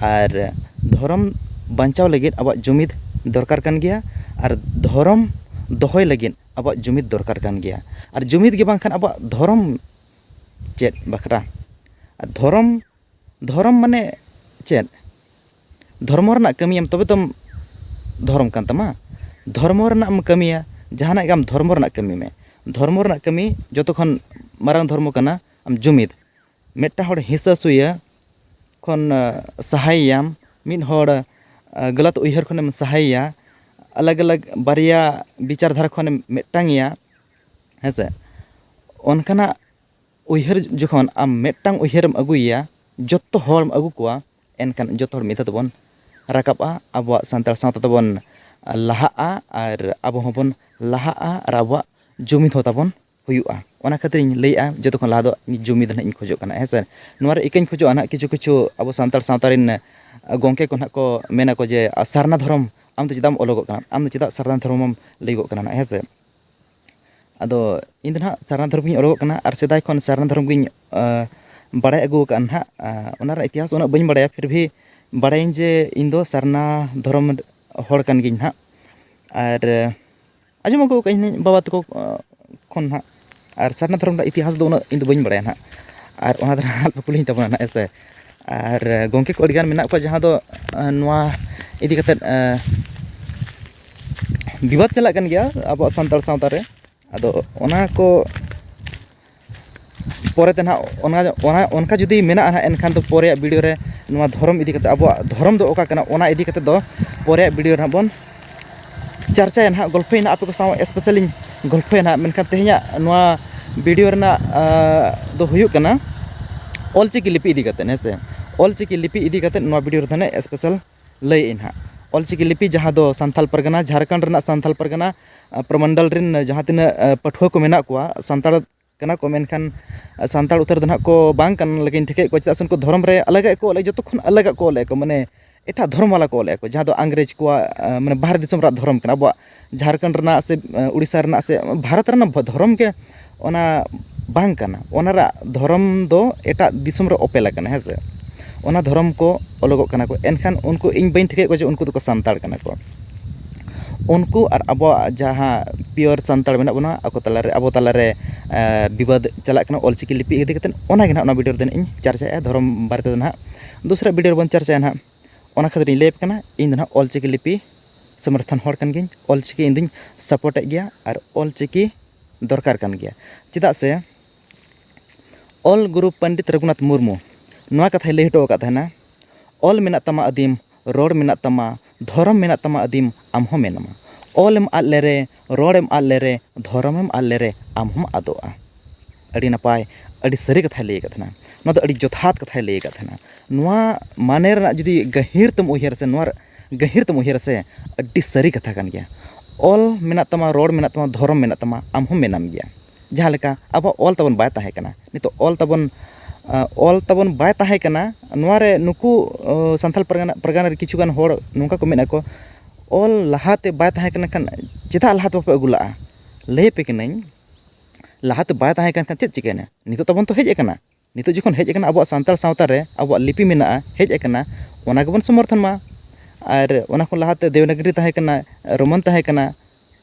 ᱟᱨ ᱫᱷᱚᱨᱚᱢ ᱵᱟᱧᱪᱟᱣ ᱞᱟᱹᱜᱤᱫ ᱟᱵᱚᱣᱟᱜ ᱡᱩᱢᱤᱫ ᱫᱚᱨᱠᱟᱨ ᱠᱟᱱ ᱜᱮᱭᱟ, ᱟᱨ ᱫᱷᱚᱨᱚᱢ ᱫᱚᱦᱚᱭ ᱞᱟᱹᱜᱤᱫ ᱟᱵᱚᱣᱟᱜ ᱡᱩᱢᱤᱫ ᱫᱚᱨᱠᱟᱨ ᱠᱟᱱ ᱜᱮᱭᱟ᱾ ᱟᱨ ᱡᱩᱢᱤᱫ ᱜᱮ ᱵᱟᱝᱠᱷᱟᱱ ᱟᱵᱚᱣᱟᱜ ᱫᱷᱚᱨᱚᱢ ᱪᱮᱫ ᱵᱟᱠᱷᱨᱟ? ᱟᱨ ᱫᱷᱚᱨᱚᱢ, ᱫᱷᱚᱨᱚᱢ ᱢᱟᱱᱮ ᱪᱮᱫ? ᱫᱷᱚᱨᱢᱚ ᱨᱮᱱᱟᱜ ᱠᱟᱹᱢᱤᱭᱟᱢ, ᱛᱚᱵᱮ ᱛᱚᱢ ᱫᱷᱚᱨᱚᱢ ᱠᱟᱱ ᱛᱟᱢᱟ᱾ ᱫᱷᱚᱨᱢᱚ ᱨᱮᱱᱟᱜ ᱮᱢ ᱠᱟᱹᱢᱤᱭᱟ, ᱡᱟᱦᱟᱱᱟᱜ ᱜᱮ ᱟᱢ ᱫᱷᱚᱨᱢᱚ ᱨᱮᱱᱟᱜ ᱠᱟᱹᱢᱤ ᱢᱮ᱾ ᱫᱷᱚᱨᱢᱚ ᱨᱮᱱᱟᱜ ᱠᱟᱹᱢᱤ ᱡᱚᱛᱚ ᱠᱷᱚᱱ ᱢᱟᱨᱟᱝ ᱫᱷᱚᱨᱢᱚ ᱠᱟᱱᱟ ᱟᱢ ᱡᱩᱢᱤᱫ᱾ ᱢᱤᱫᱴᱟᱝ ᱦᱚᱲ ᱦᱤᱸᱥᱟᱹ ᱥᱩᱭᱟᱹ ᱠᱷᱚᱱ, ᱟ, ᱥᱟᱦᱟᱭᱮᱭᱟᱢ, ᱢᱤᱫ ᱦᱚᱲ, ᱟ, ᱜᱟᱞᱟᱛ ᱩᱭᱦᱟᱹᱨ ᱠᱷᱚᱱᱮᱢ ᱥᱟᱦᱟᱭᱮᱭᱟ, ᱟᱞᱟᱜᱽ ᱟᱞᱟᱜᱽ ᱵᱟᱨᱭᱟ ᱵᱤᱪᱟᱨ ᱫᱷᱟᱨᱟ ᱠᱷᱚᱱᱮᱢ ᱢᱤᱫᱴᱟᱝᱮᱭᱟ, ᱦᱮᱸ ᱥᱮ? ᱚᱱᱠᱟᱱᱟᱜ ᱩᱭᱦᱟᱹᱨ ᱡᱚᱠᱷᱚᱱ ᱟᱢ ᱢᱤᱫᱴᱟᱝ ᱩᱭᱦᱟᱹᱨᱮᱢ ᱟᱹᱜᱩᱭᱮᱭᱟ, ᱡᱚᱛᱚ ᱦᱚᱲᱮᱢ ᱟᱹᱜᱩ ᱠᱚᱣᱟ, ᱮᱱᱠᱷᱟᱱ ᱡᱚᱛᱚ ᱦᱚᱲ ᱢᱤᱫ ᱫᱷᱟᱣ ᱛᱮᱵᱚᱱ ᱨᱟᱠᱟᱵᱼᱟ, ᱟᱵᱚᱣᱟᱜ ᱥᱟᱱᱛᱟᱲ ᱥᱟᱶᱛᱟ ᱛᱮᱵᱚᱱ ᱞᱟᱦᱟᱜᱼᱟ, ᱟᱨ ᱟᱵᱚ ᱦᱚᱸᱵᱚᱱ ᱞᱟᱦᱟᱜᱼᱟ, ᱟᱨ ᱟᱵᱚᱣᱟᱜ ᱡᱩᱢᱤᱫ ᱦᱚᱸ ᱛᱟᱵᱚᱱ ᱦᱩᱭᱩᱜᱼᱟ᱾ ᱚᱱᱟ ᱠᱷᱟᱹᱛᱤᱨ ᱤᱧ ᱞᱟᱹᱭᱮᱫᱼᱟ, ᱡᱚᱛᱚ ᱠᱷᱚᱱ ᱞᱟᱦᱟ ᱫᱚ ᱡᱩᱢᱤᱫ ᱱᱟᱦᱟᱜ ᱤᱧ ᱠᱷᱚᱡᱚᱜ ᱠᱟᱱᱟ, ᱦᱮᱸ ᱥᱮ? ᱱᱚᱣᱟ ᱨᱮ ᱤᱠᱟᱹᱧ ᱠᱷᱚᱡᱚᱜᱼᱟ ᱱᱟᱦᱟᱜ, ᱠᱤᱪᱷᱩ ᱠᱤᱪᱷᱩ ᱟᱵᱚ ᱥᱟᱱᱛᱟᱲ ᱥᱟᱶᱛᱟ ᱨᱮᱱ ᱜᱚᱢᱠᱮ ᱠᱚ ᱱᱟᱦᱟᱜ ᱠᱚ ᱢᱮᱱᱟ ᱠᱚ ᱡᱮ, "ᱥᱟᱨᱱᱟ ᱫᱷᱚᱨᱚᱢ ᱟᱢ ᱫᱚ ᱪᱮᱫᱟᱜ ᱮᱢ ᱚᱞᱚᱜᱚᱜ ᱠᱟᱱᱟ? ᱟᱢ ᱫᱚ ᱪᱮᱫᱟᱜ ᱥᱟᱨᱱᱟ ᱫᱷᱚᱨᱚᱢᱮᱢ ᱞᱟᱹᱭᱚᱜᱚᱜ ᱠᱟᱱᱟ ᱱᱟᱦᱟᱜ?" ᱦᱮᱸ ᱥᱮ? ᱟᱫᱚ ᱤᱧ ᱫᱚ ᱱᱟᱦᱟᱜ ᱥᱟᱨᱱᱟ ᱫᱷᱚᱨᱚᱢ ᱜᱤᱧ ᱚᱞᱚᱜᱚᱜ ᱠᱟᱱᱟ ᱟᱨ ᱥᱮᱫᱟᱭ ᱠᱷᱚᱱ ᱥᱟᱨᱱᱟ ᱫᱷᱚᱨᱚᱢ ᱜᱤᱧ, ᱟ, ᱵᱟᱲᱟᱭ ᱟᱹᱜᱩ ᱟᱠᱟᱫᱼᱟ ᱱᱟᱦᱟᱜ᱾ ᱟ, ᱚᱱᱟ ᱨᱮᱱᱟᱜ ᱤᱛᱤᱦᱟᱥ ᱩᱱᱟᱹᱜ ᱵᱟᱹᱧ ᱵᱟᱲᱟᱭᱟ, ᱯᱷᱤᱨ ᱵᱷᱤ ᱵᱟᱲᱟᱭᱟᱹᱧ ᱡᱮ ᱤᱧ ᱫᱚ ᱥᱟᱨᱱᱟ ᱫᱷᱚᱨᱚᱢ ᱦᱚᱲ ᱠᱟᱱ ᱜᱤᱭᱟᱹᱧ ᱱᱟᱦᱟᱜ᱾ ᱟᱨ, ᱟ, ᱟᱸᱡᱚᱢ ᱟᱹᱜᱩ ᱟᱠᱟᱫ ᱟᱹᱧ ᱵᱟᱵᱟ ᱛᱟᱠᱚ, ᱟ, ᱠᱷᱚᱱ ᱱᱟᱦᱟᱜ᱾ ᱟᱨ ᱥᱟᱨᱱᱟ ᱫᱷᱚᱨᱚᱢ ᱨᱮᱱᱟᱜ ᱤᱛᱤᱦᱟᱥ ᱫᱚ ᱩᱱᱟᱹᱜ ᱤᱧ ᱫᱚ ᱵᱟᱹᱧ ᱵᱟᱲᱟᱭᱟ ᱱᱟᱦᱟᱜ᱾ ᱟᱨ ᱚᱱᱟ ᱫᱚ ᱱᱟᱦᱟᱜ ᱟᱞᱚᱯᱮ ᱠᱩᱞᱤᱧ ᱛᱟᱵᱚᱱᱟ ᱱᱟᱦᱟᱜ, ᱦᱮᱸ ᱥᱮ᱾ ᱟᱨ, ᱟ, ᱜᱚᱢᱠᱮ ᱠᱚ ᱟᱹᱰᱤᱜᱟᱱ ᱢᱮᱱᱟᱜ ᱠᱚᱣᱟ ᱡᱟᱦᱟᱸ ᱫᱚ, ᱟ, ᱱᱚᱣᱟ ᱤᱫᱤ ᱠᱟᱛᱮᱫ, ᱟ, ᱵᱤᱵᱟᱫ ᱪᱟᱞᱟᱜ ᱠᱟᱱ ᱜᱮᱭᱟ ᱟᱵᱚᱣᱟᱜ ᱥᱟᱱᱛᱟᱲ ᱥᱟᱶᱛᱟ ᱨᱮ᱾ ᱟᱫᱚ ᱚᱱᱟ ᱠᱚ ᱯᱚᱨᱮᱛᱮ ᱱᱟᱦᱟᱜ ᱚᱱᱟ, ᱚᱱᱟ, ᱚᱱᱠᱟ ᱡᱩᱫᱤ ᱢᱮᱱᱟᱜᱼᱟ ᱱᱟᱦᱟᱜ, ᱮᱱᱠᱷᱟᱱ ᱫᱚ ᱯᱚᱨᱮᱭᱟᱜ video ᱨᱮ ᱱᱚᱣᱟ ᱫᱷᱚᱨᱚᱢ ᱤᱫᱤ ᱠᱟᱛᱮ, ᱟᱵᱚᱣᱟᱜ ᱫᱷᱚᱨᱚᱢ ᱫᱚ ᱚᱠᱟ ᱠᱟᱱᱟ, ᱚᱱᱟ ᱤᱫᱤ ᱠᱟᱛᱮ ᱫᱚ ᱯᱚᱨᱮᱭᱟᱜ video ᱨᱮ ᱱᱟᱦᱟᱜ ᱵᱚᱱ ᱪᱟᱨᱪᱟᱭᱟ ᱱᱟᱦᱟᱜ, ᱜᱚᱞᱯᱷᱚᱭᱟ ᱱᱟᱦᱟᱜ, ᱟᱯᱮ ᱠᱚ ᱥᱟᱶ special ᱤᱧ ᱜᱚᱞᱯᱷᱚᱭᱟ ᱱᱟᱦᱟᱜ᱾ ᱢᱮᱱᱠᱷᱟᱱ ᱛᱮᱦᱮᱧᱟᱜ ᱱᱚᱣᱟ video ᱨᱮᱱᱟᱜ, ᱟ, ᱫᱚ ᱦᱩᱭᱩᱜ ᱠᱟᱱᱟ ᱚᱞᱪᱤᱠᱤ ᱞᱤᱯᱤ ᱤᱫᱤ ᱠᱟᱛᱮ, ᱦᱮᱸ ᱥᱮ᱾ ᱚᱞᱪᱤᱠᱤ ᱞᱤᱯᱤ ᱤᱫᱤ ᱠᱟᱛᱮ ᱱᱚᱣᱟ video ᱨᱮ ᱫᱚ ᱱᱟᱦᱟᱜ special ᱞᱟᱹᱭᱮᱫ ᱟᱹᱧ ᱱᱟᱦᱟᱜ᱾ ᱚᱞᱪᱤᱠᱤ ᱞᱤᱯᱤ ᱡᱟᱦᱟᱸ ᱫᱚ ᱥᱟᱱᱛᱟᱞ ᱯᱟᱨᱜᱟᱱᱟ, ᱡᱷᱟᱲᱠᱷᱚᱸᱰ ᱨᱮᱱᱟᱜ ᱥᱟᱱᱛᱟᱞ ᱯᱟᱨᱜᱟᱱᱟ, ᱟ, ᱯᱨᱚᱢᱚᱱᱰᱚᱞ ᱨᱮᱱ ᱡᱟᱦᱟᱸ ᱛᱤᱱᱟᱹᱜ, ᱟ, ᱯᱟᱹᱴᱷᱩᱣᱟᱹ ᱠᱚ ᱢᱮᱱᱟᱜ ᱠᱚᱣᱟ, ᱥᱟᱱᱛᱟᱲ ᱠᱟᱱᱟ ᱠᱚ, ᱢᱮᱱᱠᱷᱟᱱ ᱥᱟᱱᱛᱟᱲ ᱩᱛᱟᱹᱨ ᱫᱚ ᱱᱟᱦᱟᱜ ᱠᱚ ᱵᱟᱝ ᱠᱟᱱ ᱞᱮᱠᱟᱧ ᱴᱷᱤᱠᱟᱹᱭᱮᱫ ᱠᱚᱣᱟ, ᱪᱮᱫᱟᱜ ᱥᱮ ᱩᱱᱠᱩ ᱫᱷᱚᱨᱚᱢ ᱨᱮ ᱟᱞᱟᱜᱟᱜ ᱠᱚ ᱚᱞᱮᱫ, ᱡᱚᱛᱚ ᱠᱷᱚᱱ ᱟᱞᱟᱜᱟᱜ ᱠᱚ ᱚᱞᱮᱫ ᱠᱚ, ᱢᱟᱱᱮ ᱮᱴᱟᱜ ᱫᱷᱚᱨᱚᱢ ᱵᱟᱞᱟ ᱠᱚ ᱚᱞᱮᱫ ᱠᱚ, ᱡᱟᱦᱟᱸ ᱫᱚ ᱤᱝᱨᱮᱡᱽ ᱠᱚᱣᱟᱜ, ᱟ, ᱢᱟᱱᱮ ᱵᱟᱦᱨᱮ ᱫᱤᱥᱚᱢ ᱨᱮᱱᱟᱜ ᱫᱷᱚᱨᱚᱢ ᱠᱟᱱᱟ᱾ ᱟᱵᱚᱣᱟᱜ ᱡᱷᱟᱲᱠᱷᱚᱸᱰ ᱨᱮᱱᱟᱜ ᱥᱮ, ᱟ, ᱩᱲᱤᱥᱥᱟ ᱨᱮᱱᱟᱜ ᱥᱮ ᱵᱷᱟᱨᱚᱛ ᱨᱮᱱᱟᱜ ᱵᱷᱚ-, ᱫᱷᱚᱨᱚᱢ ᱜᱮ ᱚᱱᱟ ᱵᱟᱝ ᱠᱟᱱᱟ᱾ ᱚᱱᱟ ᱨᱮᱱᱟᱜ ᱫᱷᱚᱨᱚᱢ ᱫᱚ ᱮᱴᱟᱜ ᱫᱤᱥᱚᱢ ᱨᱮ ᱚᱯᱮᱞ ᱟᱠᱟᱱᱟ, ᱦᱮᱸ ᱥᱮ᱾ ᱚᱱᱟ ᱫᱷᱚᱨᱚᱢ ᱠᱚ ᱚᱞᱚᱜᱚᱜ ᱠᱟᱱᱟ ᱠᱚ, ᱮᱱᱠᱷᱟᱱ ᱩᱱᱠᱩ, ᱤᱧ ᱵᱟᱹᱧ ᱴᱷᱤᱠᱟᱹᱭᱮᱫ ᱠᱚᱣᱟ ᱡᱮ ᱩᱱᱠᱩ ᱫᱚᱠᱚ ᱥᱟᱱᱛᱟᱲ ᱠᱟᱱᱟ ᱠᱚ᱾ ᱩᱱᱠᱩ ᱟᱨ ᱟᱵᱚᱣᱟᱜ ᱡᱟᱦᱟᱸ pure ᱥᱟᱱᱛᱟᱲ ᱢᱮᱱᱟᱜ ᱵᱚᱱᱟ, ᱟᱠᱚ ᱛᱟᱞᱟᱨᱮ, ᱟᱵᱚ ᱛᱟᱞᱟᱨᱮ, ᱮ, ᱵᱤᱵᱟᱫ ᱪᱟᱞᱟᱜ ᱠᱟᱱᱟ ᱚᱞᱪᱤᱠᱤ ᱞᱤᱯᱤ ᱤᱫᱤ ᱠᱟᱛᱮᱫ, ᱚᱱᱟᱜᱮ ᱱᱟᱦᱟᱜ ᱚᱱᱟ video ᱨᱮᱫᱚ ᱤᱧ ᱪᱟᱨᱪᱟᱭᱟ, ᱫᱷᱚᱨᱚᱢ ᱵᱟᱨᱮ ᱛᱮᱫᱚ ᱱᱟᱦᱟᱜ ᱫᱚᱥᱨᱟ video ᱨᱮᱵᱚᱱ ᱪᱟᱨᱪᱟᱭᱟ ᱱᱟᱦᱟᱜ᱾ ᱚᱱᱟ ᱠᱷᱟᱹᱛᱤᱨ ᱤᱧ ᱞᱟᱹᱭ ᱟᱯᱮ ᱠᱟᱱᱟ, ᱤᱧ ᱫᱚ ᱱᱟᱦᱟᱜ ᱚᱞᱪᱤᱠᱤ ᱞᱤᱯᱤ ᱥᱚᱢᱚᱨᱛᱷᱚᱱ ᱦᱚᱲ ᱠᱟᱱ ᱜᱤᱭᱟᱹᱧ, ᱚᱞᱪᱤᱠᱤ ᱤᱧ ᱫᱩᱧ support ᱮᱫ ᱜᱮᱭᱟ ᱟᱨ ᱚᱞᱪᱤᱠᱤ ᱫᱚᱨᱠᱟᱨ ᱠᱟᱱ ᱜᱮᱭᱟ᱾ ᱪᱮᱫᱟᱜ ᱥᱮ ᱚᱞ ᱜᱩᱨᱩ ᱯᱚᱱᱰᱤᱛ ᱨᱚᱜᱷᱩᱱᱟᱛᱷ ᱢᱩᱨᱢᱩ ᱱᱚᱣᱟ ᱠᱟᱛᱷᱟᱭ ᱞᱟᱹᱭ ᱦᱚᱴᱚ ᱟᱠᱟᱫ ᱛᱟᱦᱮᱱᱟ, "ᱚᱞ ᱢᱮᱱᱟᱜ ᱛᱟᱢᱟ ᱟᱹᱫᱤᱢ, ᱨᱚᱲ ᱢᱮᱱᱟᱜ ᱛᱟᱢᱟ, ᱫᱷᱚᱨᱚᱢ ᱢᱮᱱᱟᱜ ᱛᱟᱢᱟ ᱟᱹᱫᱤᱢ, ᱟᱢ ᱦᱚᱸ ᱢᱮᱱᱟᱢᱟ᱾ ᱚᱞ ᱮᱢ ᱟᱫ ᱞᱮᱨᱮ, ᱨᱚᱲ ᱮᱢ ᱟᱫ ᱞᱮᱨᱮ, ᱫᱷᱚᱨᱚᱢ ᱮᱢ ᱟᱫ ᱞᱮᱨᱮ, ᱟᱢ ᱦᱚᱸᱢ ᱟᱫᱚᱜᱼᱟ᱾" ᱟᱹᱰᱤ ᱱᱟᱯᱟᱭ, ᱟᱹᱰᱤ ᱥᱟᱹᱨᱤ ᱠᱟᱛᱷᱟᱭ ᱞᱟᱹᱭ ᱟᱠᱟᱫ ᱛᱟᱦᱮᱱᱟ᱾ ᱱᱚᱣᱟ ᱫᱚ ᱟᱹᱰᱤ ᱡᱚᱛᱷᱟᱛ ᱠᱟᱛᱷᱟᱭ ᱞᱟᱹᱭ ᱟᱠᱟᱫ ᱛᱟᱦᱮᱱᱟ᱾ ᱱᱚᱣᱟ ᱢᱟᱱᱮ ᱨᱮᱱᱟᱜ ᱡᱩᱫᱤ ᱜᱟᱹᱦᱤᱨ ᱛᱮᱢ ᱩᱭᱦᱟᱹᱨ ᱥᱮ, ᱱᱚᱣᱟ ᱜᱟᱹᱦᱤᱨ ᱛᱮᱢ ᱩᱭᱦᱟᱹᱨᱟ ᱥᱮ, ᱟᱹᱰᱤ ᱥᱟᱹᱨᱤ ᱠᱟᱛᱷᱟ ᱠᱟᱱ ᱜᱮᱭᱟ᱾ ᱚᱞ ᱢᱮᱱᱟᱜ ᱛᱟᱢᱟ, ᱨᱚᱲ ᱢᱮᱱᱟᱜ ᱛᱟᱢᱟ, ᱫᱷᱚᱨᱚᱢ ᱢᱮᱱᱟᱜ ᱛᱟᱢᱟ, ᱟᱢ ᱦᱚᱸ ᱢᱮᱱᱟᱢ ᱜᱮᱭᱟ᱾ ᱡᱟᱦᱟᱸ ᱞᱮᱠᱟ ᱟᱵᱚᱣᱟᱜ ᱚᱞ ᱛᱟᱵᱚᱱ ᱵᱟᱭ ᱛᱟᱦᱮᱸ ᱠᱟᱱᱟ, ᱱᱤᱛᱚᱜ ᱚᱞ ᱛᱟᱵᱚᱱ, ᱟ, ᱚᱞ ᱛᱟᱵᱚᱱ ᱵᱟᱭ ᱛᱟᱦᱮᱸ ᱠᱟᱱᱟ, ᱱᱚᱣᱟ ᱨᱮ ᱱᱩᱠᱩ, ᱚ, ᱥᱟᱱᱛᱟᱲ ᱯᱟᱨᱜᱟᱱᱟ, ᱯᱟᱨᱜᱟᱱᱟ ᱨᱮ ᱠᱤᱪᱷᱩ ᱜᱟᱱ ᱦᱚᱲ ᱱᱚᱝᱠᱟ ᱠᱚ ᱢᱮᱱᱟ ᱠᱚ, "ᱚᱞ ᱞᱟᱦᱟᱛᱮ ᱵᱟᱭ ᱛᱟᱦᱮᱸ ᱠᱟᱱᱟ ᱠᱷᱟᱱ ᱪᱮᱫᱟᱜ ᱞᱟᱦᱟ ᱛᱮ ᱵᱟᱯᱮ ᱟᱹᱜᱩ ᱞᱟᱜᱼᱟ?" ᱞᱟᱹᱭ ᱟᱯᱮ ᱠᱟᱹᱱᱟᱹᱧ, ᱞᱟᱦᱟᱛᱮ ᱵᱟᱭ ᱛᱟᱦᱮᱸ ᱠᱟᱱ ᱠᱷᱟᱱ ᱪᱮᱫ ᱪᱤᱠᱟᱹᱭᱮᱱᱟ? ᱱᱤᱛᱚᱜ ᱛᱟᱵᱚᱱ ᱛᱚ ᱦᱮᱡ ᱟᱠᱟᱱᱟ᱾ ᱱᱤᱛᱚᱜ ᱡᱚᱠᱷᱚᱱ ᱦᱮᱡ ᱟᱠᱟᱱᱟ, ᱟᱵᱚᱣᱟᱜ ᱥᱟᱱᱛᱟᱲ ᱥᱟᱶᱛᱟ ᱨᱮ ᱟᱵᱚᱣᱟᱜ ᱞᱤᱯᱤ ᱢᱮᱱᱟᱜᱼᱟ, ᱦᱮᱡ ᱟᱠᱟᱱᱟ, ᱚᱱᱟ ᱜᱮᱵᱚᱱ ᱥᱚᱢᱚᱨᱛᱷᱚᱱ ᱢᱟ᱾ ᱟᱨ ᱚᱱᱟ ᱠᱷᱚᱱ ᱞᱟᱦᱟᱛᱮ ᱫᱮᱵᱽᱱᱟᱜᱽᱨᱤ ᱛᱟᱦᱮᱸ ᱠᱟᱱᱟ, ᱨᱳᱢᱟᱱ ᱛᱟᱦᱮᱸ ᱠᱟᱱᱟ,